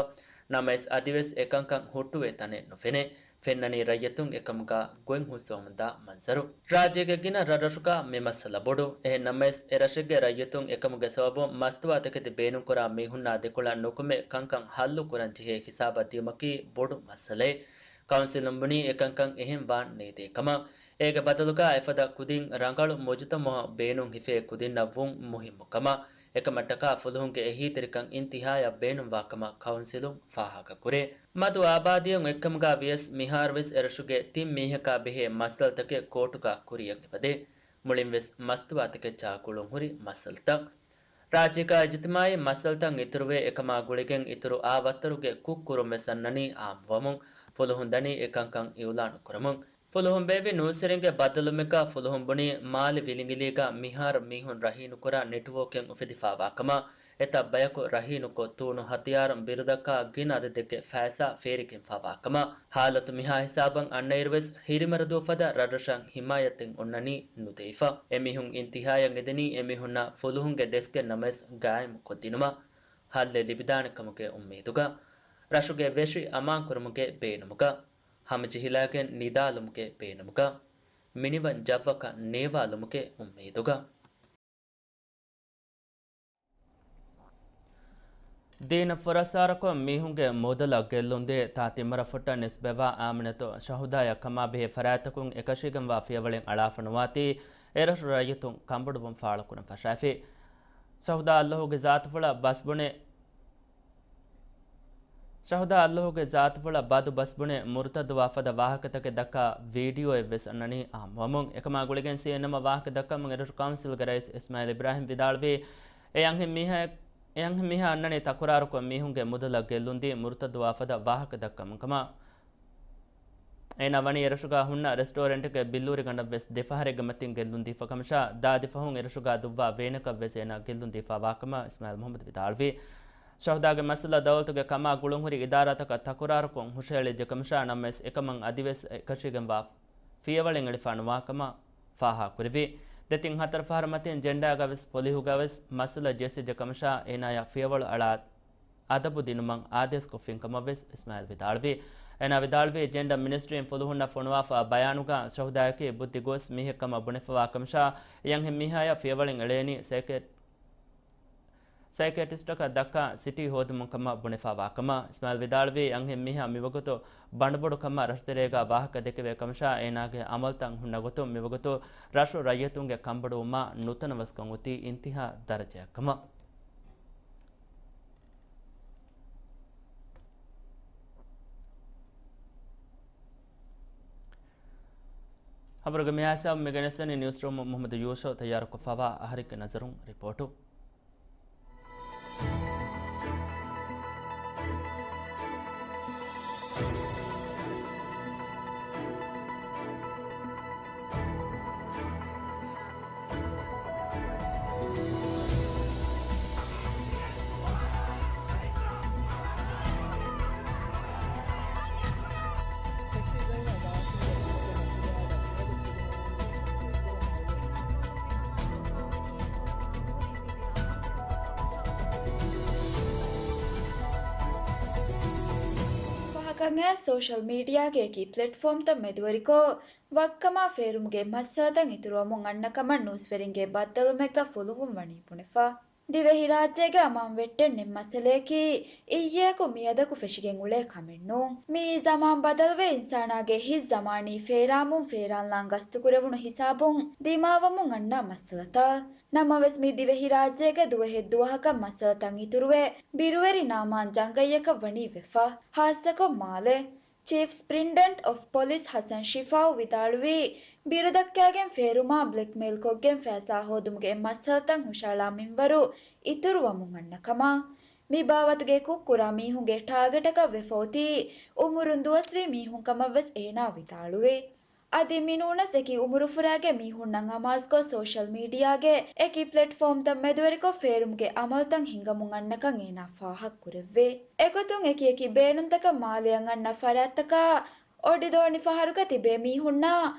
ނަމަވެސް، އަދިވެސް އެކަންކަން ހުއްޓުވޭ ތަނެއް ނުފެނޭ. ފެންނަނީ ރައްޔިތުން އެކަމުގަ ގޮތް ހުސްވަމުންދާ މަންޒަރު. ރާއްޖޭގެ ގިނަ ރަށްރަށުގަ މި މައްސަލަ ބޮޑު. އެހެން ނަމަވެސް، އެ ރަށެއްގެ ރައްޔިތުން އެކަމުގެ ސަބަބުން މަސްތުވާތަކެތި ބޭނުންކުރާ މީހުންނާ ދެކޮޅަށް ނުކުމެ ކަންކަން ހައްލު ކުރަން ޖެހޭ ހިސާބަށް ދިޔުމަކީ ބޮޑު މައްސަލައެއް. ކައުންސިލުން ބުނީ އެކަންކަން އެހެން ވާން ނޭދޭ ކަމަށް. އޭގެ ބަދަލުގަ އެފަދަ ކުދިން ރަނގަޅު މުޖުތަމައު ބޭނުން ހިފޭ ކުދިންނަށް ވުން މުހިއްމު ކަމަށް. އެކަމަށްޓަކާ ފުލުހުންގެ އެހީތެރިކަން އިންތިހާޔަށް ބޭނުންވާ ކަމަށް ކައުންސިލުން ފާހަގަކުރޭ. މަދު އާބާދީއަށް އެއްކަމުގަ ވިޔަސް މިހާރުވެސް އެރަށުގެ ތިން މީހަކާ ބެހޭ މައްސަލަތަކެއް ކޯޓުގަ ކުރިއަށް އެބަދޭ. މުޅިންވެސް މަސްތުވާތަކެއްޗާ ގުޅުންހުރި މައްސަލަތައް. ރާއްޖޭގަ އިޖުތިމާއީ މައްސަލަތައް އިތުރުވެ، އެކަމާ ގުޅިގެން އިތުރު އާ ވައްތަރުގެ ކުށްކުރުންވެސް އަންނަނީ އާއްމުވަމުން. ފުލުހުން ދަނީ އެކަންކަން އިއުލާނު ކުރަމުން. ފުލުހުން ބޭއްވި ނޫސްވެރިންގެ ބައްދަލުމެއްގަ ފުލުހުން ބުނީ، މާލެ ވިލިނގިލީގަ މިހާރު މީހުން ރަހީނުކުރާ ނެޓްވޯކެއް އުފެދިފާވާ ކަމަށް، އެތައް ބަޔަކު ރަހީނުކޮށް، ތޫނު ހަތިޔާރުން ބިރުދައްކާ ގިނަ އަދަދެއްގެ ފައިސާ ފޭރިގެންފާވާ ކަމަށް. ހާލަތު މިހާ ހިސާބަށް އަންނައިރުވެސް، ހިރިމަރަދޫ ފަދަ ރަށްރަށަށް ހިމާޔަތެއް އޮންނަނީ ނުދެވިފަ. އެމީހުން އިންތިހާޔަށް އެދެނީ އެމީހުންނަށް ފުލުހުންގެ ޑެސްކެއް ނަމަވެސް ގާއިމުކޮށްދިނުމަށް. ހައްލެއް ލިބިދާނެ ކަމުގެ އުއްމީދުގަ. ރަށުގެ ވެށި އަމާންކުރުމުގެ ބޭނުމުގަ. ހަމަޖެހިލާގެން ނިދާލުމުގެ ބޭނުމުގަ، މިނިވަން ޖައްވަކަށް ނޭވާލުމުގެ އުއްމީދުގަ. ދީނަށް ފުރައްސާރަކޮށް މީހުންގެ މުދަލަށް ގެއްލުންދީ، ތާ ތިންވަރަށް ފުއްޓަށް ނިސްބަތްވާ އާމިނަތު ޝަހުދާޔަށް ކަމާބެހޭ ފަރާތްތަކުން އެކަށީގެންވާ ފިޔަވަޅެއް އަޅާފަ ނުވާތީ، އެރަށު ރައްޔިތުން ކަނބޮޑުވުން ފާޅުކުރަން ފަށާފި. ޝަހުދާ އައްލަހުގެ ޒާތުފުޅަށް ބަސްބުނެ، ޝަހުދާ އައްލަހުގެ ޒާތުފުޅަށް ބަދު ބަސްބުނެ މުރުތައްދުވާ ފަދަ ވާހަކަތަކެއް ދައްކާ ވީޑިއޯއެއް ވެސް އަންނަނީ އާއްމުވަމުން. އެކަމާ ގުޅިގެން ސީއެންއެމަށް ވާހަކަ ދައްކަމުން އެރަށު ކައުންސިލްގެ ރައީސް އިސްމާއިލް އިބްރާހިމް ވިދާޅުވީ، އެ އަންހެން މީހާ، އެ އަންހެން މީހާ އަންނަނީ ތަކުރާރުކޮށް މީހުންގެ މުދަލަށް ގެއްލުންދީ މުރުތައްދުވާ ފަދަ ވާހަކަ ދައްކަމުން ކަމަށް. އޭނާ ވަނީ އެރަށުގަ ހުންނަ ރެސްޓޯރެންޓެއްގެ ބިއްލޫރިގަނޑަށް ވެސް ދެފަހަރެއްގެ މަތިން ގެއްލުން ދީފަ ކަމަށާ، ދާދި ފަހުން އެރަށުގަ ދުއްވާ ވޭނަކަށް ވެސް އޭނާ ގެއްލުން ދީފާ ވާކަމަށް އިސްމާއިލް މުހައްމަދު ވިދާޅުވި. ޝަހުދާގެ މައްސަލަ ދައުލަތުގެ ކަމާ ގުޅުންހުރި އިދާރާތަކަށް ތަކުރާރުކޮށް ހުށައެޅިއްޖެ ކަމަށާ، ނަމަވެސް އެކަމަށް އަދިވެސް އެކަށީގެންވާ ފިޔަވަޅެއް އެޅިފާ ނުވާ ކަމަށް ފާހަގަކުރެއްވި. ދެތިން ހަތަރު ފަހަރު މަތިން ޖެންޑާގަ ވެސް ޕޮލިހުގަ ވެސް މައްސަލަ ޖެއްސިއްޖެ ކަމަށާ، އޭނާޔަށް ފިޔަވަޅު އަޅާ އަދަބު ދިނުމަށް އާދޭސްކޮށްފިން ކަމަށް ވެސް އިސްމާއިލް ވިދާޅުވި. އޭނާ ވިދާޅުވީ، ޖެންޑަރ މިނިސްޓްރީން ފުލުހުންނަށް ފޮނުވާފަ ބަޔާނުގަ ޝަހުދާޔަކީ ބުއްދި ގޯސް މީހެއް ކަމަށް ބުނެފަވާ ކަމަށާ، އެ އަންހެން މީހާޔަށް ފިޔަވަޅެއް އެޅޭނީ ސައިކޭ-، ސައިކޭޓްރިސްޓަކަށް ދައްކާ ސިޓީ ހޯދުމުން ކަމަށް ބުނެފަވާ ކަމަށް. އިސްމާއިލް ވިދާޅުވީ، އެ އަންހެން މީހާ މިވަގުތު ބަނޑުބޮޑު ކަމަށް ރަށުތެރޭގަ ވާހަކަ ދެކެވޭ ކަމަށާ، އޭނާގެ އަމަލުތައް ހުންނަ ގޮތުން މިވަގުތު ރަށު ރައްޔިތުންގެ ކަންބޮޑުވުމާ ނުތަނަވަސްކަން އޮތީ އިންތިހާ ދަރަޖައަށް ކަމަށް. ޚަބަރުގެ މިހާ ހިސާބުން މި ގެނެސްދެނީ ނިއުސްރޫމު މުހައްމަދު ޔޫޝޯ ތައްޔާރުކޮށްފަވާ އަހަރެންގެ ނަޒަރުން ރިޕޯޓު. ފަހަކަށް ސޯޝަލް މީޑިއާގެ އެކި ޕްލެޓްފޯމްތައް މެދުވެރިކޮށް، ވައްކަމާ ފޭރުމުގެ މައްސަލަތައް އިތުރުވަމުން އަންނަ ކަމަށް ނޫސްވެރިންގެ ބައްދަލުމެއްގަ ފުލުހުން ވަނީ ބުނެފަ. ދިވެހިރާއްޖޭގެ އަމާން ވެއްޓެން ނެތް މައްސަލަޔަކީ، އިއްޔެއަކު މިއަދަކު ފެށިގެން އުޅޭ ކަމެއް ނޫން. މިއީ ޒަމާން ބަދަލުވެ، އިންސާނާގެ ހިތް ޒަމާނީ ފޭރާމުން ފޭރާންލާން ގަސްތުކުރެވުނު ހިސާބުން ދިމާވަމުން އަންނަ މައްސަލަތައް. ނަމަވެސް، މި ދިވެހިރާއްޖޭގެ ދުވަހެއް ދުވަހަކަށް މައްސަލަތައް އިތުރުވެ، ބިރުވެރި ނާމާން ޖަނގައްޔަކަށް ވަނީ ވެފަ. ހާއްސަކޮށް މާލެ. ޗީފް ސުޕްރިންޓެންޑެންޓް އޮފް ޕޮލިސް ހަސަން ޝިފާއު ވިދާޅުވީ، ބިރު ދައްކާގެން ފޭރުމާ ބްލެކްމެއިލްކޮށްގެން ފައިސާ ހޯދުމުގެ މައްސަލަތައް ހުށައަޅާ މިންވަރު އިތުރުވަމުން އަންނަ ކަމަށް. މި ބާވަތުގެ ކުށްކުރާ މީހުންގެ ޓާގެޓަކަށް ވެފަ އޮތީ އުމުރުން ދުވަސްވީ މީހުން ކަމަށް ވެސް އޭނާ ވިދާޅުވި. އަދި މިނޫނަސް އެކި އުމުރުފުރާގެ މީހުންނަށް އަމާޒުކޮށް، ސޯޝަލް މީޑިއާގެ އެކި ޕްލެޓްފޯމްތައް މެދުވެރިކޮށް ފޭރުމުގެ އަމަލުތައް ހިނގަމުން އަންނަކަން އޭނާ ފާހަގަކުރެއްވި. އެގޮތުން އެކި އެކި ބޭނުންތަކަށް މާލެއަށް އަންނަ ފަރާތްތަކާ އޮޑިދޯނި ފަހަރުގަ ތިބޭ މީހުންނާ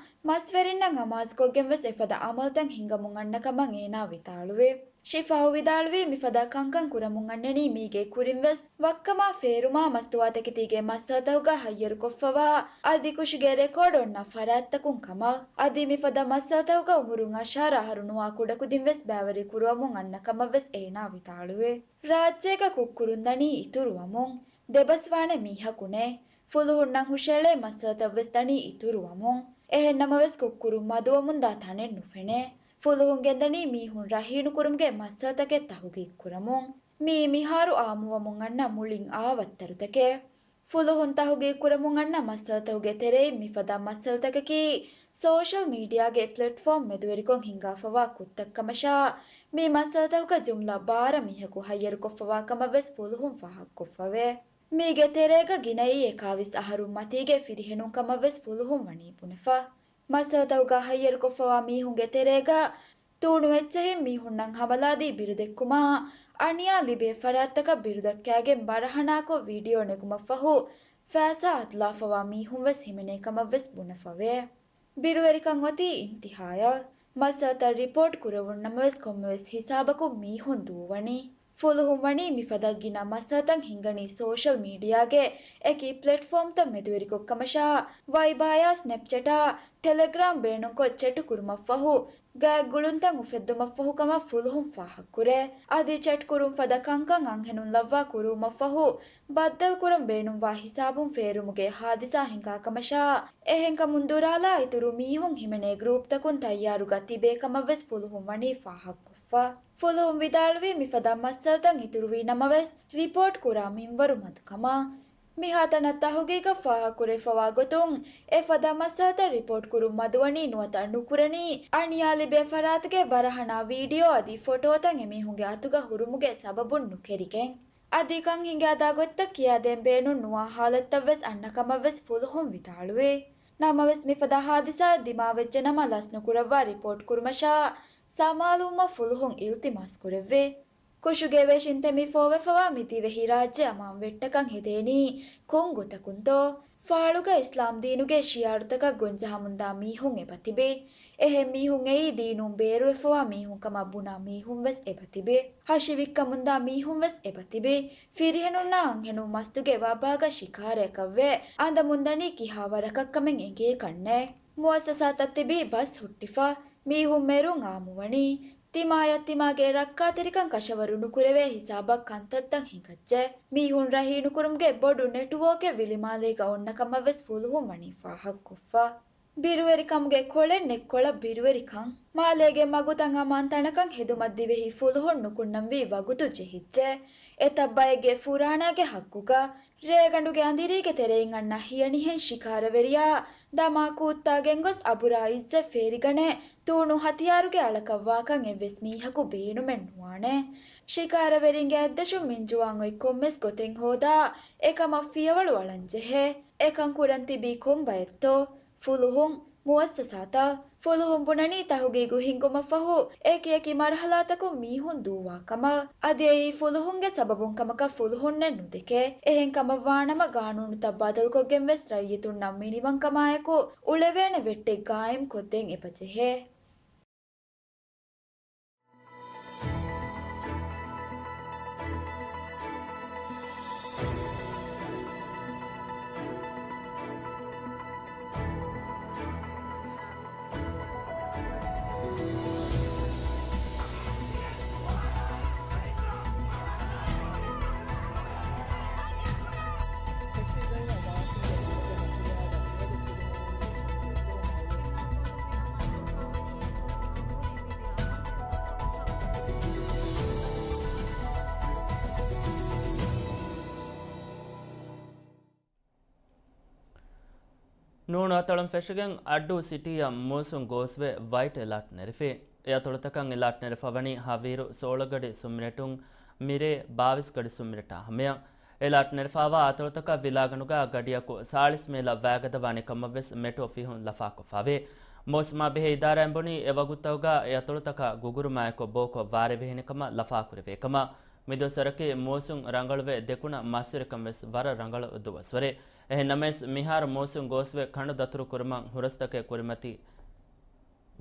މަސްވެރިންނަށް އަމާޒުކޮށްގެން ވެސް އެފަދަ އަމަލުތައް ހިނގަމުން އަންނަ ކަމަށް އޭނާ ވިދާޅުވި. ޝިފާހު ވިދާޅުވީ، މިފަދަ ކަންކަން ކުރަމުން އަންނަނީ މީގެ ކުރިން ވެސް ވައްކަމާ ފޭރުމާ މަސްތުވާތަކެތީގެ މައްސަލަތަކުގަ ހައްޔަރުކޮށްފަވާ އަދި ކުށުގެ ރެކޯޑު އޮންނަ ފަރާތްތަކުން ކަމަށް. އަދި މިފަދަ މައްސަލަތަކުގަ އުމުރުން އަށާރަ އަހަރު ނުވާ ކުޑަކުދިން ވެސް ބައިވެރި ކުރުވަމުން އަންނަ ކަމަށް ވެސް އޭނާ ވިދާޅުވި. ރާއްޖޭގަ ކުށްކުރުންދަނީ އިތުރުވަމުން ދެބަސްވާނެ މީހަކު ނެތް. ފުލުހުންނަށް ހުށައެޅޭ މައްސަލަތައް ވެސް ދަނީ އިތުރުވަމުން. އެހެން ނަމަވެސް ކުށްކުރުން މަދުވަމުންދާ ތަނެއް ނުފެނޭ. ފުލުހުން ގެންދަނީ މީހުން ރަހީނުކުރުމުގެ މައްސަލަތަކެއް ތަހުގީގު ކުރަމުން. މިއީ މިހާރު އާއްމުވަމުން އަންނަ މުޅިން އާ ވައްތަރުތަކެއް. ފުލުހުން ތަހުގީގު ކުރަމުން އަންނަ މައްސަލަތަކުގެ ތެރެއިން މިފަދަ މައްސަލަތަކަކީ ސޯޝަލް މީޑިއާގެ ޕްލެޓްފޯމް މެދުވެރިކޮށް ހިނގާފަވާ ކުށްތައް ކަމަށާ، މި މައްސަލަތަކުގަ ޖުމްލަ ބާރަ މީހަކު ހައްޔަރުކޮށްފަވާ ކަމަށް ވެސް ފުލުހުން ފާހަގަކޮށްފަވޭ. މީގެ ތެރޭގަ ގިނައީ އެކާވީސް އަހަރުން މަތީގެ ފިރިހެނުން ކަމަށް ވެސް ފުލުހުން ވަނީ ބުނެފަ. މައްސަލަތަކުގަ ހައްޔަރުކޮށްފަވާ މީހުންގެ ތެރޭގަ ތޫނު އެއްޗެހިން މީހުންނަށް ހަމަލާދީ ބިރުދެއްކުމާ، އަނިޔާ ލިބޭ ފަރާތްތަކަށް ބިރުދައްކާގެން ވަރަށް ހަނާކޮށް ވީޑިއޯ ނެގުމަށްފަހު ފައިސާ އަތުލާފަވާ މީހުން ވެސް ހިމެނޭ ކަމަށް ވެސް ބުނެފަވޭ. ބިރުވެރިކަން އޮތީ އިންތިހާޔަށް. މައްސަލަތައް ރިޕޯޓް ކުރެވުނު ނަމަވެސް ކޮންމެވެސް ހިސާބަކުން މީހުން ދޫވަނީ. ފުލުހުން ވަނީ މިފަދަ ގިނަ މައްސަލަތައް ހިންގަނީ ސޯޝަލް މީޑިއާގެ އެކި ޕްލެޓްފޯމްތައް މެދުވެރިކޮށް ކަމަށާ، ވައިބާޔާ، ސްނެޕްޗެޓާ، ޓެލެގްރާމް ބޭނުންކޮށް ޗެޓު ކުރުމަށްފަހު، ގާތްގުޅުންތައް އުފެއްދުމަށްފަހު ކަމަށް ފުލުހުން ފާހަގަކުރޭ. އަދި ޗެޓް ކުރުން ފަދަ ކަންކަން އަންހެނުން ލައްވާ ކުރުވުމަށްފަހު، ބައްދަލުކުރަން ބޭނުންވާ ހިސާބުން ފޭރުމުގެ ހާދިސާ ހިނގާ ކަމަށާ، އެހެންކަމުން ދުރާލާ އިތުރު މީހުން ހިމެނޭ ގްރޫޕްތަކުން ތައްޔާރުގަ ތިބޭ ކަމަށް ވެސް ފުލުހުން ވަނީ ފާހަގަކޮށްފަ. ފުލުހުން ވިދާޅުވީ މިފަދަ މައްސަލަތައް އިތުރުވީ ނަމަވެސް، ރިޕޯޓް ކުރާ މިންވަރު މަދުކަމަށް. މިހާތަނަށް ތަހުގީގަށް ފާހަގަކުރެވިފަވާ ގޮތުން، އެފަދަ މައްސަލަތައް ރިޕޯޓް ކުރުން މަދުވަނީ ނުވަތަ ނުކުރަނީ، އަނިޔާ ލިބޭ ފަރާތުގެ ވަރަށް ހަނާ ވީޑިއޯ އަދި ފޮޓޯތައް އެމީހުންގެ އަތުގަ ހުރުމުގެ ސަބަބުން ނުކެރިގެން. އަދި ކަން ހިނގާދާ ގޮތްތައް ކިޔާދޭން ބޭނުން ނުވާ ހާލަތްތައް ވެސް އަންނަ ކަމަށް ވެސް ފުލުހުން ވިދާޅުވި. ނަމަވެސް، މިފަދަ ހާދިސާއެއް ދިމާވެއްޖެ ނަމަ، ލަސްނުކުރައްވާ ރިޕޯޓް ކުރުމަށާ ސަމާލުވުމަށް ފުލުހުން އިލްތިމާސް ކުރެއްވި. ކުށުގެ ވެށިން ތެމިފޯވެފަވާ މި ދިވެހިރާއްޖެ އަމާން ވެއްޓަކަށް ހެދޭނީ ކޮން ގޮތަކުންތޯ؟ ފާޅުގަ އިސްލާމް ދީނުގެ ޝިއާރުތަކަށް ގޮންޖަހަމުންދާ މީހުން އެބަތިބި. އެހެން މީހުން އެއީ ދީނުން ބޭރުވެފަވާ މީހުން ކަމަށް ބުނާ މީހުން ވެސް އެބަތިބި. ހަށިވިއްކަމުންދާ މީހުން ވެސް އެބަތިބި. ފިރިހެނުންނާ އަންހެނުން މަސްތުގެ ވައްބާގަ ޝިކާރަޔަކަށްވެ، އަނދަމުންދަނީ ކިހާ ވަރަކަށްކަމެއް އެނގޭކަށްނެތް. މުއައްސަސާތައް ތިބީ ބަސް ހުއްޓިފަ. މީހުން މެރުން އާއްމުވަނީ. ތިމާޔަށް ތިމާގެ ރައްކާތެރިކަން ކަށަވަރު ނުކުރެވޭ ހިސާބަށް ކަންތައްތައް ހިނގައްޖެ. މީހުން ރަހީނުކުރުމުގެ ބޮޑު ނެޓްވޯކެއް ވިލިމާލޭގަ އޮންނަ ކަމަށް ވެސް ފުލުހުން ވަނީ ފާހަގަކޮށްފަ. ބިރުވެރިކަމުގެ ކޮޅެއް ނެތްކޮޅަށް ބިރުވެރިކަން. މާލޭގެ މަގުތައް އަމާން ތަނަކަށް ހެދުމަށް ދިވެހި ފުލުހުން ނުކުންނަންވީ ވަގުތު ޖެހިއްޖެ. އެތައް ބައެއްގެ ފުރާނާގެ ހައްގުގަ ރޭގަނޑުގެ އަނދިރީގެ ތެރެއިން އަންނަ ހިޔަނިހެން ޝިކާރަވެރިޔާ ދަމާ ކޫއްތާގެންގޮސް އަބުރާ އިއްޒަތް ފޭރިގަނެ ތޫނު ހަތިޔާރުގެ އަޅަކަށްވާކަން އެއްވެސް މީހަކު ބޭނުމެއް ނުވާނެ. ޝިކާރަވެރިންގެ އަތްދަށުން މިންޖުވާން އޮތް ކޮންމެސް ގޮތެއް ހޯދާ އެކަމަށް ފިޔަވަޅު އަޅަންޖެހޭ. އެކަން ކުރަން ތިބީ ކޮން ބައެއްތޯ؟ ފުލުހުން، މުއައްސަސާތައް. ފުލުހުން ބުނަނީ ތަހުގީގު ހިންގުމަށްފަހު އެކި އެކި މަރުހަލާތަކުން މީހުން ދޫވާ ކަމަށް. އަދި އެއީ ފުލުހުންގެ ސަބަބުން ކަމަކަށް ފުލުހުންނެއް ނުދެކޭ. އެހެން ކަމަށް ވާނަމަ ގާނޫނުތައް ބަދަލުކޮށްގެން ވެސް ރައްޔިތުންނަށް މިނިވަންކަމާއެކު އުޅެވޭނެ ވެއްޓެއް ގާއިމް ކޮށްދޭން އެބަޖެހޭ. ނޫނު އަތޮޅުން ފެށިގެން އައްޑޫ ސިޓީއަށް މޫސުން ގޯސްވެ ވައިޓް އެލާޓް ނެރެފި. އެ އަތޮޅުތަކަށް އެލާޓް ނެރެފަވަނީ ހަވީރު ސޯޅަ ގަޑި ސުންމިނެޓުން މިރޭ ބާވީސް ގަޑި ސުންމިނެޓާ ހަމަޔަށް. އެލާޓް ނެރެފާވާ އަތޮޅުތަކަށް ވިލާގަނޑުގަ ގަޑިއަކު ސާޅީސް މީލަށް ވައިގަދަވާނެ ކަމަށްވެސް މެޓްރޯ ފިހުން ލަފާކޮށްފަވޭ. މޫސުމާ ބެހޭ އިދާރާއިން ބުނީ، އެ ވަގުތުތަކުގަ އެ އަތޮޅުތަކަށް ގުގުރުމާއެކު ބޯކޮށް ވާރޭވެހޭނެ ކަމަށް ލަފާކުރެވޭ ކަމަށް. މިދުވަސްވަރަކީ މޫސުން ރަނގަޅުވެ ދެކުނަ މަސްވެރިކަން ވެސް ވަރަށް ރަނގަޅު ދުވަސްވަރެއް. އެހެން ނަމަވެސް، މިހާރު މޫސުން ގޯސްވެ ކަނޑު ދަތުރު ކުރުމަށް ހުރަސްތަކެއް ކުރިމަތި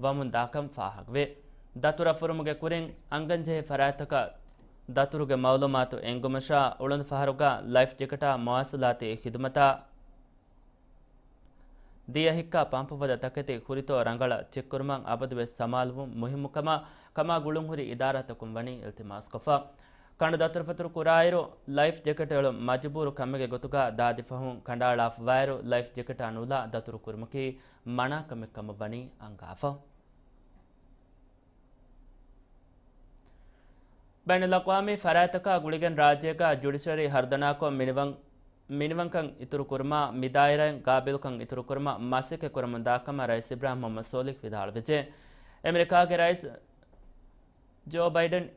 ވަމުން ދާކަން ފާހަގަވޭ. ދަތުރަށް ފުރުމުގެ ކުރިން އަންގަންޖެހޭ ފަރާތްތަކަށް ދަތުރުގެ މައުލޫމާތު އެނގުމަށާ، އުޅަނދު ފަހަރުގަ ލައިފް ޖެކެޓާ މުވާސަލާތީ ޚިދުމަތާ ދިޔަ ހިއްކާ ޕަމްޕުފަދަ ތަކެތި ހުރިތޯ ރަނގަޅަށް ޗެކްކުރުމަށް އަބަދުވެސް ސަމާލުވުން މުހިއްމުކަމަށް ކަމާ ގުޅުންހުރި އިދާރާތަކުން ވަނީ އިލްތިމާސްކޮށްފަ. ކަނޑު ދަތުރުފަތުރު ކުރާއިރު، ލައިފް ޖެކެޓް އެޅުން މަޖުބޫރު ކަމެއްގެ ގޮތުގަ ދާދި ފަހުން ކަނޑައަޅާފަވާއިރު، ލައިފް ޖެކެޓާ ނުލާ ދަތުރު ކުރުމަކީ މަނާ ކަމެއް ކަމަށް ވަނީ އަންގާފަ. ބައިނަލްއަޤްވާމީ ފަރާތްތަކާ ގުޅިގެން ރާއްޖޭގަ ޖުޑިޝަރީ ހަރުދަނާކޮށް މިނިވަން، މިނިވަންކަން އިތުރު ކުރުމާ، މި ދާއިރާއިން ގާބިލްކަން އިތުރު ކުރުމަށް މަސައްކަތް ކުރަމުން ދާ ކަމަށް ރައީސް އިބްރާހިމް މުހައްމަދު ސޯލިހް ވިދާޅުވެއްޖެ. އެމެރިކާގެ ރައީސް ޖޯ ބައިޑެން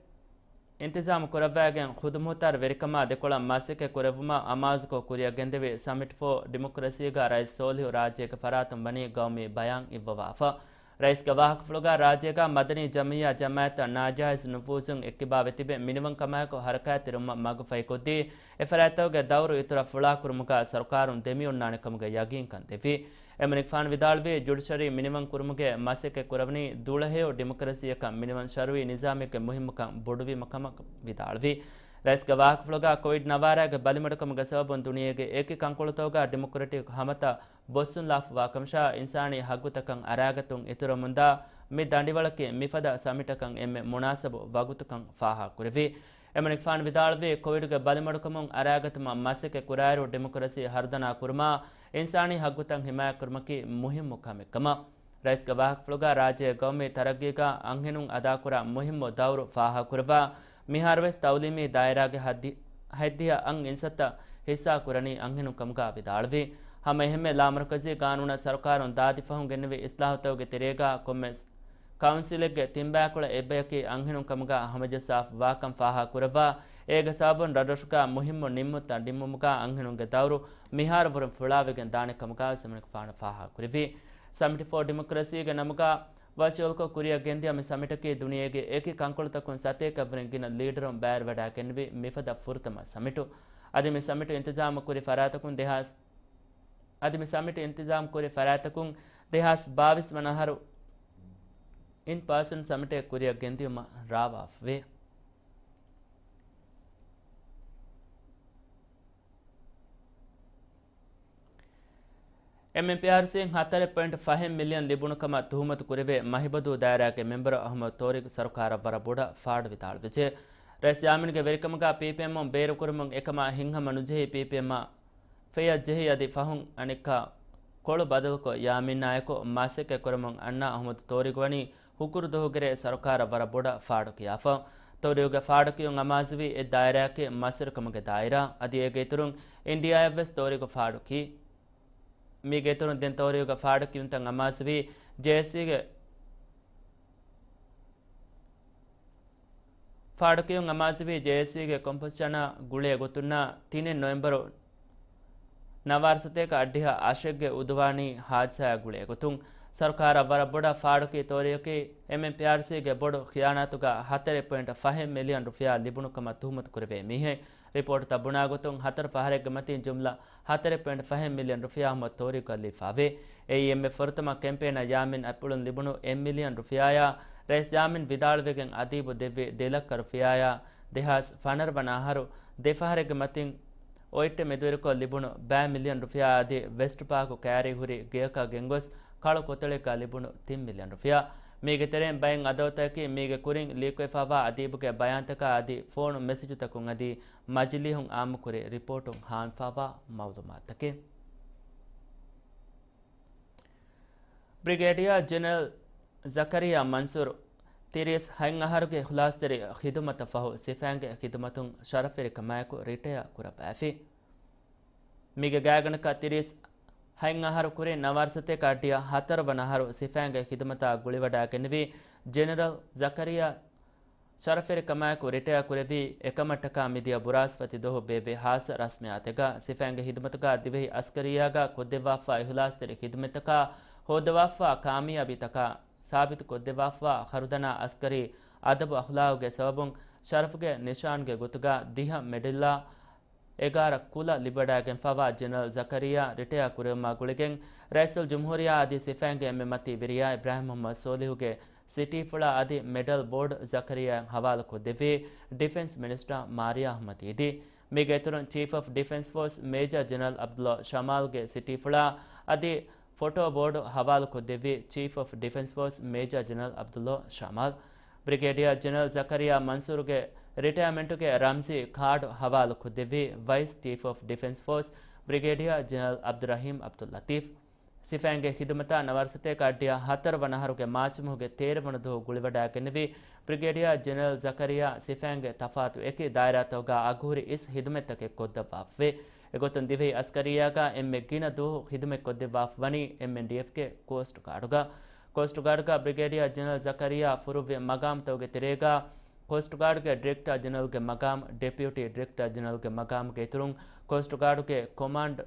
އިންތިޒާމު ކުރައްވައިގެން ޚުދުމުހުތާރު ވެރިކަމާ ދެކޮޅަށް މަސައްކަތް ކުރެއްވުމަށް އަމާޒުކޮށް ކުރިއަށް ގެންދެވި ސަމިޓް ފޯ ޑިމޮކްރަސީގަ ރައީސް ސޯލިހު ރާއްޖޭގެ ފަރާތުން ވަނީ ގައުމީ ބަޔާން އިއްވަވާފަ. ރައީސްގެ ވާހަކަފުޅުގަ ރާއްޖޭގަ މަދަނީ ޖަމިއްޔާ ޖަމާއަތަށް ނާޖާއިޒް ނުފޫޒުން އެއްކިބާވެ ތިބެ މިނިވަންކަމާއެކު ހަރަކާތްތެރިވުމަށް މަގުފަހިކޮށްދީ، އެފަރާތްތަކުގެ ދައުރު އިތުރަށް ފުޅާކުރުމުގަ ސަރުކާރުން ދެމިއޮންނާނެ ކަމުގެ ޔަގީންކަން ދެއްވި. އެމަނިކުފާނު ވިދާޅުވީ، ޖުޑިޝަރީ މިނިވަން ކުރުމުގެ މަސައްކަތް ކުރެވުނީ ދުޅަހެޔޮ ޑިމޮކްރަސީއަކަށް މިނިވަން ޝަރުއީ ނިޒާމެއްގެ މުހިއްމުކަން ބޮޑުވީމަ ކަމަށް ވިދާޅުވި. ރައީސްގެ ވާހަކަފުޅުގަ ކޮވިޑް ނަވާރައިގެ ބަލިމަޑުކަމުގެ ސަބަބުން ދުނިޔޭގެ އެކި ކަންކޮޅުތަކުގަ ޑިމޮކްރެޓިކް ހަމަތައް ބޮއްސުން ލާފަވާކަމަށާ، އިންސާނީ ހައްގުތަކަށް އަރާގަތުން އިތުރަމުންދާ މި ދަނޑިވަޅަކީ މިފަދަ ސަމިޓަކަށް އެންމެ މުނާސަބު ވަގުތުކަން ފާހަގަކުރެއްވި. އެމަނިކުފާނު ވިދާޅުވީ، ކޮވިޑުގެ ބަލިމަޑުކަމުން އަރާގަތުމަށް މަސައްކަތް ކުރާއިރު، ޑިމޮކްރަސީ ހަރުދަނާ ކުރުމާ، އިންސާނީ ހައްގުތައް ހިމާޔަތްކުރުމަކީ މުހިއްމު ކަމެއް ކަމަށް. ރައީސްގެ ވާހަކަފުޅުގަ ރާއްޖޭގެ ގައުމީ ތަރައްގީގަ އަންހެނުން އަދާކުރާ މުހިއްމު ދައުރު ފާހަގަކުރައްވާ، މިހާރުވެސް ތައުލީމީ ދާއިރާގެ ހައްދި-، ހަތްދިހަ އަށް އިންސައްތަ ހިއްސާކުރަނީ އަންހެނުން ކަމުގަ ވިދާޅުވި. ހަމައެހެންމެ ލާމަރުކަޒީ ގާނޫނަށް ސަރުކާރުން ދާދި ފަހުން ގެންނެވި އިސްލާހުތަކުގެ ތެރޭގަ ކޮންމެސް ކައުންސިލެއްގެ ތިންބައިކުޅަ އެއްބަޔަކީ އަންހެނުން ކަމުގަ ހަމަޖައްސާފަ ވާކަން ފާހަގަކުރައްވާ، އޭގެ ސަބަބުން ރަށްރަށުގަ މުހިއްމު ނިންމުންތައް ނިންމުމުގަ އަންހެނުންގެ ދައުރު މިހާރު ވުރެން ފުޅާވެގެން ދާނެ ކަމުގަ ވެސް އެމަނިކުފާނު ފާހަގަކުރެއްވި. ސަމިޓް ފޯ ޑިމޮކްރަސީގެ ނަމުގަ ވަރޗުއަލްކޮށް ކުރިއަށް ގެންދިޔަ މި ސަމިޓަކީ ދުނިޔޭގެ އެކި ކަންކޮޅުތަކުން ސަތޭކަވަރެން ގިނަ ލީޑަރުން ބައިވެވަޑައިގެންނެވި މިފަދަ ފުރަތަމަ ސަމިޓު. އަދި މި ސަމިޓު އިންތިޒާމު ކުރި ފަރާތަކުން ދެހާސް، އަދި މި ސަމިޓު އިންތިޒާމު ކުރި ފަރާތަކުން ދެހާސް ބާވީސް ވަނަ އަހަރު އިން ޕާސަން ސަމިޓެއް ކުރިއަށް ގެންދިޔުމަށް ރާވާފަވޭ. އެމްއެމްޕީއާރްސީން ހަތަރެއް ޕޮއިންޓް ފަހެއް މިލިއަން ލިބުނު ކަމަށް ތުހުމަތު ކުރެވޭ މަހިބަދޫ ދާއިރާގެ މެމްބަރު އަހުމަދު ތޯރިގް ސަރުކާރަށް ވަރަށް ބޮޑަށް ފާޑު ވިދާޅުވެއްޖެ. ރައީސް ޔާމީންގެ ވެރިކަމުގަ ޕީޕީއެމުން ބޭރުކުރުމުން އެކަމާ ހިތްހަމަ ނުޖެހި ޕީޕީއެމާ ފެޔަށް ޖެހި އަދި ފަހުން އަނެއްކާ ކޮޅު ބަދަލުކޮށް ޔާމީނާއެކު މަސައްކަތް ކުރަމުން އަންނަ އަހުމަދު ތޯރިގް ވަނީ ހުކުރު ދުވަހުގެރޭ ސަރުކާރަށް ވަރަށް ބޮޑަށް ފާޑު ކިޔާފަ. ތޯރިގްގެ ފާޑުކިޔުން އަމާޒުވީ އެއް ދާއިރާއަކީ މަސްވެރިކަމުގެ ދާއިރާ. އަދި އޭގެ އިތުރުން އިންޑިއާއަށްވެސް ތޯރިގް ފާޑުކީ. މީގެ އިތުރުން ދެން ތޯރިގްގެ ފާޑުކިޔުންތައް އަމާޒުވީ ޖޭއެސްސީގެ ފާޑުކިޔުން އަމާޒުވީ ޖޭއެސްސީގެ ކޮމްޕޮޒިޝަނާ ގުޅޭ ގޮތުންނާ ތިނެއް ނޮވެމްބަރު ނަވާރަ ސަތޭކަ އަށްޑިހަ އަށެއްގެ އުދުވާނީ ހާދިސާއާ ގުޅޭ ގޮތުން. ސަރުކާރަށް ވަރަށް ބޮޑަށް ފާޑުކީ ތޯރިއްގަކީ އެމްއެމްޕީއާރްސީގެ ބޮޑު ޚިޔާނާތުގަ ހަތަރެއް ޕޮއިންޓް ފަހެއް މިލިއަން ރުފިޔާ ލިބުނު ކަމަށް ތުހުމަތު ކުރެވޭ މީހެއް. ރިޕޯޓްތައް ބުނާގޮތުން ހަތަރު ފަހަރެއްގެ މަތިން ޖުމްލަ ހަތަރެއް ޕޮއިންޓް ފަހެއް މިލިއަން ރުފިޔާ އަހުމަދު ތޯރިގް އައްލީފާވޭ. އެއީ އެންމެ ފުރަތަމަ ކެމްޕޭނަށް ޔާމީން އަތްޕުޅުން ލިބުނު އެއް މިލިއަން ރުފިޔާޔާ ރައީސް ޔާމީން ވިދާޅުވެގެން އަދީބު ދެއްވި ދެ ލައްކަ ރުފިޔާޔާ ދެހާސް ފަނަރަ ވަނަ އަހަރު ދެ ފަހަރެއްގެ މަތިން އޮތްޓެ މެދުވެރިކޮށް ލިބުނު ބައި މިލިއަން ރުފިޔާ އަދި ވެސްޓް ޕާކު ކައިރީ ހުރި ގެޔަކަށް ގެންގޮސް ކަޅު ކޮތަޅެއްގަ ލިބުނު ތިން މިލިއަން ރުފިޔާ. މީގެ ތެރެއިން ބައެއް އަދަދުތަކަކީ މީގެ ކުރިން ލީކްވެފައިވާ އަދީބުގެ ބަޔާންތަކާ އަދި ފޯނު މެސެޖުތަކުން އަދި މަޖިލީހުން އާއްމުކުރި ރިޕޯޓުން ހާމަވެފައިވާ މައުލޫމާތުތަކެއް. ބްރިގޭޑިއާ ޖެނެރަލް ޒަކަރިޔާ މަންސޫރު ތިރީސް ހަތް އަހަރުގެ އިޚްލާޞްތެރި ޚިދުމަތަށް ފަހު ސިފައިންގެ ޚިދުމަތުން ޝަރަފުވެރިކަމާއެކު ރިޓަޔާ ކުރައްވައިފި. މީގެ ގާތްގަނޑަކަށް ތިރީސް ހަތް އަހަރު ކުރިން ނަވާރަސަތޭކަ އައްޑިހަ ހަތަރު ވަނަ އަހަރު ސިފައިންގެ ޚިދުމަތާ ގުޅިވަޑައިގެންނެވި ޖެނެރަލް ޒަކަރިޔާ ޝަރަފެރިކަމާއެކު ރިޓަޔާ ކުރެއްވީ. އެކަމަށްޓަކާ މިދިޔަ ބުރާސްފަތި ދުވަހު ބޭއްވި ހާއްސަ ރަސްމިއްޔާތެއްގަ ސިފައިންގެ ޚިދުމަތުގަ ދިވެހި އަސްކަރިއްޔާގަ ކޮށްދެއްވާފަ އިހުލާސްތެރި ޚިދުމަތްތަކާ ހޯއްދަވާފަ ކާމިޔާބީތަކާ ސާބިތުކޮށްދެއްވާފަ ޚަރުދަނާ އަސްކަރީ އަދަބު އަޚްލާގުގެ ސަބަބުން ޝަރަފުގެ ނިޝާންގެ ގޮތުގަ ދިހަ މެޑަލްއާ އެގާރަ ކުލަ ލިބިވަޑައިގެންފަވާ ޖެނެރަލް ޒަކަރިޔާ ރިޓަޔާ ކުރެވުމާ ގުޅިގެން ރައީސުލްޖުމްހޫރިއްޔާ އަދި ސިފައިންގެ އެންމެ މަތީ ވެރިޔާ އިބްރާހިމް މުހައްމަދު ސޯލިހުގެ ސިޓީފުޅާ އަދި މެޑަލް ބޯޑް ޒަކަރިޔާއަށް ހަވާލުކޮށްދެއްވީ ޑިފެންސް މިނިސްޓަރ މާރިޔާ އަޙްމަދު އީދީ. މީގެ އިތުރުން ޗީފް އޮފް ޑިފެންސް ފޯސް މޭޖަރ ޖެނެރަލް އަބްދުﷲ ޝަމާލްގެ ސިޓީފުޅާ އަދި ފޮޓޯ ބޯޑު ހަވާލުކޮށްދެއްވީ ޗީފް އޮފް ޑިފެންސް ފޯސް މޭޖަރ ޖެނެރަލް އަބްދުﷲ ޝަމާލް. ބްރިގޭޑިއަރ ޖެނެރަލް ޒަކަރިޔާ މަންސޫރުގެ ރިޓަޔަމެންޓުގެ ރަމްޒީ ކާޑު ހަވާލުކޮށްދެއްވީ ވައިސް ޗީފް އޮފް ޑިފެންސް ފޯސް ބްރިގޭޑިއަރ ޖެނެރަލް އަބްދުއްރަޙީމް އަބްދުއްލަޠީފް. ސިފައިންގެ ޚިދުމަތާ ނަވާރަސަތޭކަ އައްޑިހަ ހަތަރު ވަނަ އަހަރުގެ މާޗް މަހުގެ ތޭރަ ވަނަ ދުވަހު ގުޅިވަޑައިގެންނެވި ބްރިގޭޑިއަރ ޖެނެރަލް ޒަކަރިޔާ ސިފައިންގެ ތަފާތު އެކި ދާއިރާތަކުގަ އަގުހުރި އިސް ޚިދުމަތްތަކެއް ކޮށްދައްވާފަވޭ. އެގޮތުން ދިވެހި އަސްކަރިއްޔާގަ އެންމެ ގިނަ ދުވަހު ޚިދުމަތް ކޮށްދެއްވާފަ ވަނީ އެމްއެންޑީއެފްގެ ކޯސްޓް ގާޑުގަ. ކޯސްޓް ގާޑުގަ ބްރިގޭޑިއަރ ޖެނެރަލް ޒަކަރިޔާ ފުރުއްވި މަގާމްތަކުގެ ތެރޭގަ ކޯސްޓް ގާޑުގެ ޑިރެކްޓަރ ޖެނެރަލްގެ މަގާމް، ޑެޕިއުޓީ ޑިރެކްޓަރ ޖެނެރަލްގެ މަގާމްގެ އިތުރުން ކޯސްޓް ގާޑުގެ ކޮމާންޑް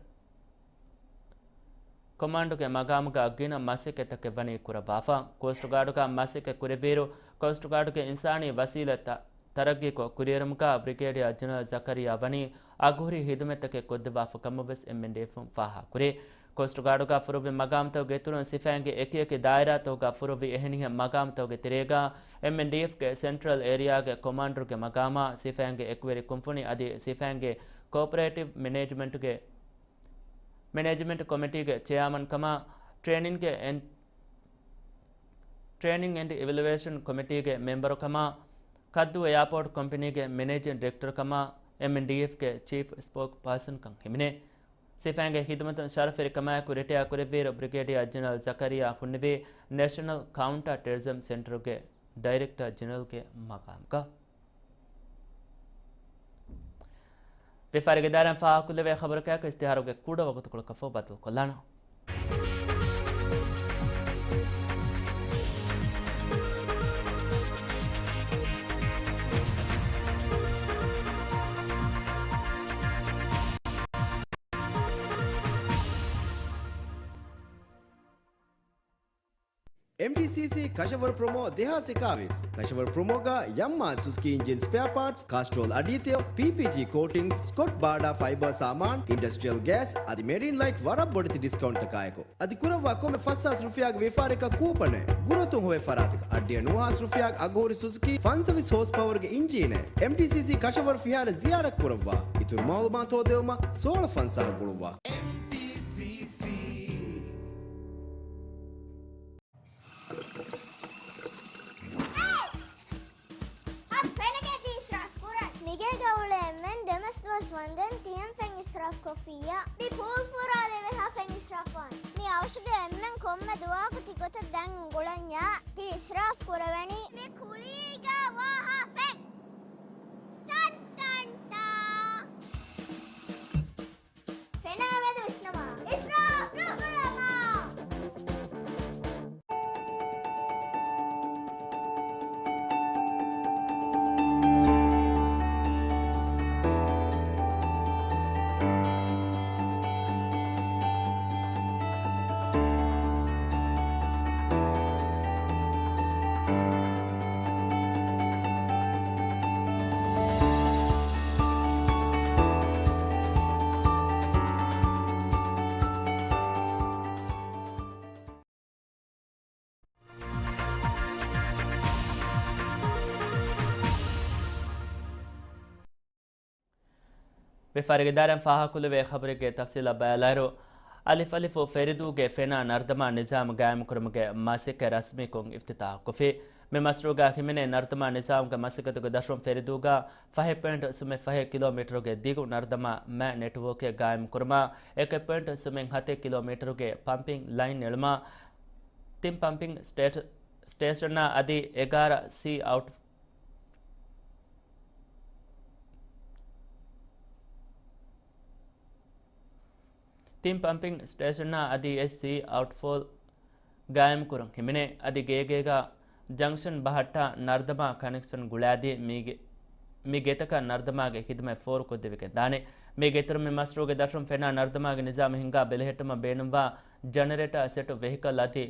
ކޮމާންޑުގެ މަގާމުގަ ގިނަ މަސައްކަތްތަކެއް ވަނީ ކުރައްވާފަ. ކޯސްޓް ގާޑުގަ މަސައްކަތް ކުރެއްވިއިރު، ކޯސްޓް ގާޑުގެ އިންސާނީ ވަސީލަތްތައް ތަރައްގީކޮށް ކުރިއެރުމުގަ ބްރިގޭޑިއަރ ޖެނެރަލް ޒަކަރިޔާ ވަނީ އަގުހުރި ޚިދުމަތްތަކެއް ކޮށްދެއްވާފަ ކަމަށްވެސް އެމްއެންޑީއެފުން ފާހަގަކުރޭ. ކޯސްޓް ގާޑުގަ ފުރުއްވި މަގާމްތަކުގެ އިތުރުން ސިފައިންގެ އެކިއެކި ދާއިރާތަކުގަ ފުރުއްވި އެހެނިހެން މަގާމްތަކުގެ ތެރޭގަ އެމްއެންޑީއެފްގެ ސެންޓްރަލް އޭރިއާގެ ކޮމާންޑަރުގެ މަގާމާ، ސިފައިންގެ އެކުވެރި ކުންފުނި އަދި ސިފައިންގެ ކޯޕަރޭޓިވް މެނޭޖްމަންޓުގެ މެނޭޖްމަންޓް ކޮމިޓީގެ ޗެއާމަންކަމާ، ޓްރޭނިންގ އެންޑް، ޓްރޭނިން އެންޑް އިވެލުއޭޝަން ކޮމިޓީގެ މެމްބަރުކަމާ، ކައްދޫ އެއާޕޯޓް ކޮމްޕެނީގެ މެނޭޖިން ޑިރެކްޓަރުކަމާ، އެމްއެންޑީއެފްގެ ޗީފް ސްޕޯކް ޕާސަންކަން ހިމެނޭ. ސިފައިންގެ ޚިދުމަތުން ޝަރަފެރިކަމާއެކު ރިޓަޔާ ކުރެއްވިއިރު، ބްރިގޭޑިއާ ޖެނެރަލް ޒަކަރިޔާ ހުންނެވީ ނޭޝަނަލް ކައުންޓާ ޓެރަރިޒަމް ސެންޓަރުގެ ޑައިރެކްޓަރ ޖެނެރަލްގެ މަގާމުގަ. ވިޔަފާރިގެ ދާއިރާއިން ފާހަގަކުރެވޭ ޚަބަރަކާއެކު އިސްތިހާރުގެ ކުޑަ ވަގުތުކޮޅަކަށްފަހު ބަދަލުކޮށްލާނަން. އެމްޓީސީސީ ކަށަވަރު ޕްރޮމޯ ދެހާސް އެކާވީސް. ކަށަވަރު ޕްރޮމޯގަ ޔަމްމާ ސުޒުކީ އިންޖިން ސްޕެއާ ޕާޓްސް، ކާސްޓްރޯލް އަޑީތެލް، ޕީޕީޖީ ކޯޓިންގްސް، ސްކޮޓް ބާޑާ ފައިބަރ ސާމާން، އިންޑަސްޓްރިއަލް ގޭސް އަދި މެރިން ލައިޓް ވަރަށް ބޮޑެތި ޑިސްކައުންޓްތަކާއެކު. އަދި ކުރައްވާ ކޮންމެ ފަސް ހާސް ރުފިޔާގެ ވިޔަފާރިއަކަށް ކޫޕަނެއް. ގުރުއަތުން ހޮވޭ ފަރާތަކަށް އައްޑިހަ ނުވަ ހާސް ރުފިޔާގެ އަގުހުރި ސުޒުކީ ފަންސަވީސް ހޯސް ޕަވަރގެ އިންޖީނެއް. އެމްޓީސީސީ ކަށަވަރު ފިހާރަ ޒިޔާރަތް ކުރައްވާ. އިތުރު މައުލޫމާތު ހޯދެވުމަށް ސޯޅަ ފަންސާހަށް ގުޅުއްވާ. އެމްޓީސީސީ. އަދި ފެނަކޭ ތި އިސްރާފް ކުރަން. މިގޭގަ އުޅޭ އެންމެން ދެމަސް ދުވަސް ވަންދެން ތިހެން ފެން އިސްރާފް ކޮށްފިއްޔާ. މި ޕޫލް ފުރާލެވޭ ހާ ފެން އިސްރާފް ވާން. މި އަވަށުގެ އެންމެން ކޮންމެ ދުވަހަކު ތި ގޮތަށް ދަން އުނގުޅަންޏާ ތި އިސްރާފް ކުރެވެނީ. މި ކުލީގަ ވާ ހާ ފެން. ޓަން ޓަން ޓާ. ފެނާ މެދު ވިސްނަމާ. އިސްރާފް ނުކުރަމާ. ވިޔަފާރިގެ ދާއިރާއިން ފާހަގަކުރެވޭ ޚަބަރެއްގެ ތަފްސީލަށް ބަލާއިރު، އަލިފް އަލިފު ފެރިދޫގެ ފެނާ ނަރުދަމާ ނިޒާމް ގާއިމްކުރުމުގެ މަސައްކަތް ރަސްމީކޮށް އިފްތިތާޙްކޮށްފި. މި މަޝްރޫޢުގަ ހިމެނޭ ނަރުދަމާ ނިޒާމްގެ މަސައްކަތުގެ ދަށުން ފެރިދޫގަ ފަހެއް ޕޮއިންޓު ސުމެއް ފަހެއް ކިލޯމީޓަރުގެ ދިގު ނަރުދަމާ މައި ނެޓްވޯކެއް ގާއިމްކުރުމާ، އެކެއް ޕޮއިންޓު ސުމެއް ހަތެއް ކިލޯމީޓަރުގެ ޕަމްޕިން ލައިން އެޅުމާ، ތިން ޕަމްޕިން ސްޓޭޓް-، ސްޓޭޝަނާ އަދި އެގާރަ ސީ އައުޓް-، ތިން ޕަމްޕިން ސްޓޭޝަންއާ އަދި އެސްސީ އައުޓްފޯލް ގާއިމްކުރުން ހިމެނޭ. އަދި ގޭގޭގަ ޖަންކްޝަން ބަހައްޓާ ނަރުދަމާ ކަނެކްޝަން ގުޅާދީ މީގެ، މި ގެތަކަށް ނަރުދަމާގެ ޚިދުމަތް ފޯރުކޮށްދެވިގެން ދާނެ. މީގެ އިތުރުން މި މަޝްރޫޢުގެ ދަށުން ފެނާ ނަރުދަމާގެ ނިޒާމު ހިންގާ ބެލެހެއްޓުމަށް ބޭނުންވާ ޖަނަރޭޓާ ސެޓު، ވެހިކަލް އަދި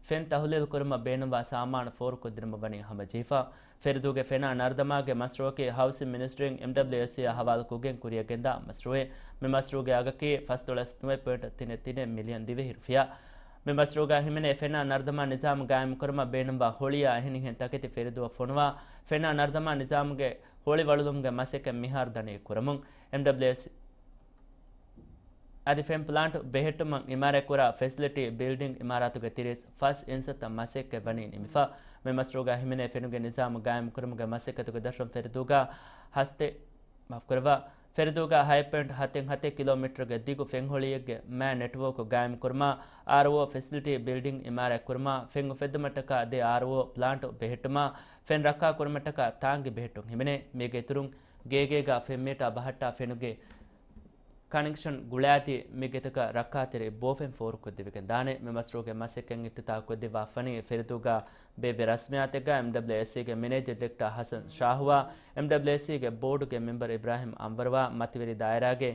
ފެން ތަހުލީލު ކުރުމަށް ބޭނުންވާ ސާމާނު ފޯރުކޮށްދިނުމަށް ވަނީ ހަމަޖެހިފަ. ފެރިދޫގެ ފެނާ ނަރުދަމާގެ މަޝްރޫޢަކީ ހައުސިން މިނިސްޓްރީން އެމްޑަބްލިއުއެސްސީއާ ހަވާލުކޮށްގެން ކުރިއަށް ގެންދާ މަޝްރޫޢެއް. މި މަޝްރޫޢުގެ އަގަކީ ފަސްދޮޅަސް ނުވަ ޕޮއިންޓް ތިނެއް ތިނެއް މިލިއަން ދިވެހި ރުފިޔާ. މި މަޝްރޫޢުގަ ހިމެނޭ ފެނާ ނަރުދަމާ ނިޒާމު ގާއިމުކުރުމަށް ބޭނުންވާ ހޮޅިއާ އެހެނިހެން ތަކެތި ފެރިދޫއަށް ފޮނުވާ، ފެނާ ނަރުދަމާ ނިޒާމުގެ ހޮޅި ވަޅުލުމުގެ މަސައްކަތް މިހާރު ދަނީ ކުރަމުން. އެމްޑަބްލިއުއެސް އަދި ފެން ޕްލާންޓް ބެހެއްޓުމަށް އިމާރާތްކުރާ ފެސިލިޓީ ބިލްޑިންގ އިމާރާތުގެ ތިރީސް ފަސް އިންސައްތަ މަސައްކަތް ވަނީ ނިމިފަ. މި މަޝްރޫޢުގަ ހިމެނޭ ފެނުގެ ނިޒާމު ގާއިމުކުރުމުގެ މަސައްކަތުގެ ދަށުން ފެރިދޫގަ ހަސްތެ، މާފުކުރައްވާ، ފެރިދޫގަ ހަތް ޕޮއިންޓް ހަތެއް ހަތެއް ކިލޯމީޓަރުގެ ދިގު ފެންހޮޅިއެއްގެ މައި ނެޓްވޯކް ގާއިމުކުރުމާ، އާރްއޯ ފެސިލިޓީ ބިލްޑިން އިމާރާތްކުރުމާ، ފެން އުފެއްދުމަށްޓަކާ ދެ އާރްއޯ ޕްލާންޓް ބެހެއްޓުމާ، ފެން ރައްކާކުރުމަށްޓަކާ ތާނގި ބެހެއްޓުން ހިމެނޭ. މީގެ އިތުރުން ގޭގޭގަ ފެން މީޓާ ބަހައްޓާ ފެނުގެ ކަނެކްޝަން ގުޅާދީ، މި ގެތަކަށް ރައްކާތެރި ބޯފެން ފޯރުކޮށްދެވިގެން ދާނެ. މި މަޝްރޫޢުގެ މަސައްކަތް އިފްތިތާޙް ކޮށްދެއްވާފަނީ ފެރިދޫގަ ބޭއްވި ރަސްމިއްޔާތެއްގަ އެމްޑަބްލިއުއެސްސީގެ މެނޭޖިން ޑިރެކްޓަރ ހަސަން ޝާހުއާ، އެމްޑަބްލިއުއެސްސީގެ ބޯޑުގެ މެމްބަރު އިބްރާހިމް އަންވަރުއާ، މަތިވެރި ދާއިރާގެ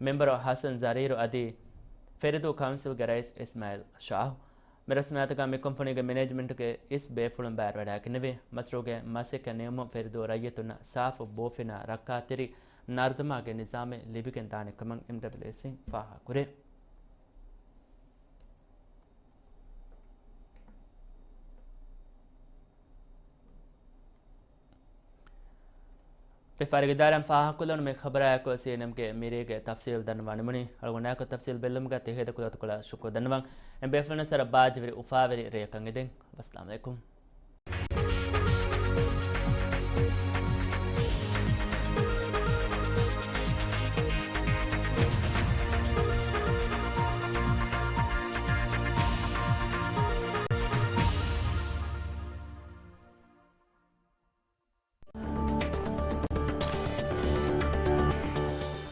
މެމްބަރު ހަސަން ޒަރީރު އަދި ފެރިދޫ ކައުންސިލްގެ ރައީސް އިސްމާއިލް ޝާހު. މި ރަސްމިއްޔާތުގަ މި ކުންފުނީގެ މެނޭޖްމަންޓުގެ އިސް ބޭފުޅުން ބައިވެވަޑައިގެންނެވި. މަޝްރޫޢުގެ މަސައްކަތް ނިމުމުން ފެރިދޫ ރައްޔިތުންނަށް ސާފު ބޯފެނާ ރައްކާތެރި ނަރުދަމާގެ ނިޒާމެއް ލިބިގެން ދާނެ ކަމަށް އެމްޑަބްލިއުއެސްސީން ފާހަގަކުރޭ. ފެފާރިގެ ދާއިރާން ފާހަގަކޮށްލަން މި ޚަބަރާއެކު ސީއެންއެމްގެ މިރޭގެ ތަފްސީލް ދަންނަވާނެމުނީ. އަޅުގަނޑާއެކު ތަފްސީލް ބެއްލުމުގަ ތެހޭދަ ކުލަތުކޮޅަށް ޝުކުރު ދަންނަވަން. އެން ބޭފުޅުންނަށް ސަރަ ބާއްޖަވެރި އުފާވެރި ރެއަކަށް އެދެން. ވައްސަލާމް އަލައިކުމް.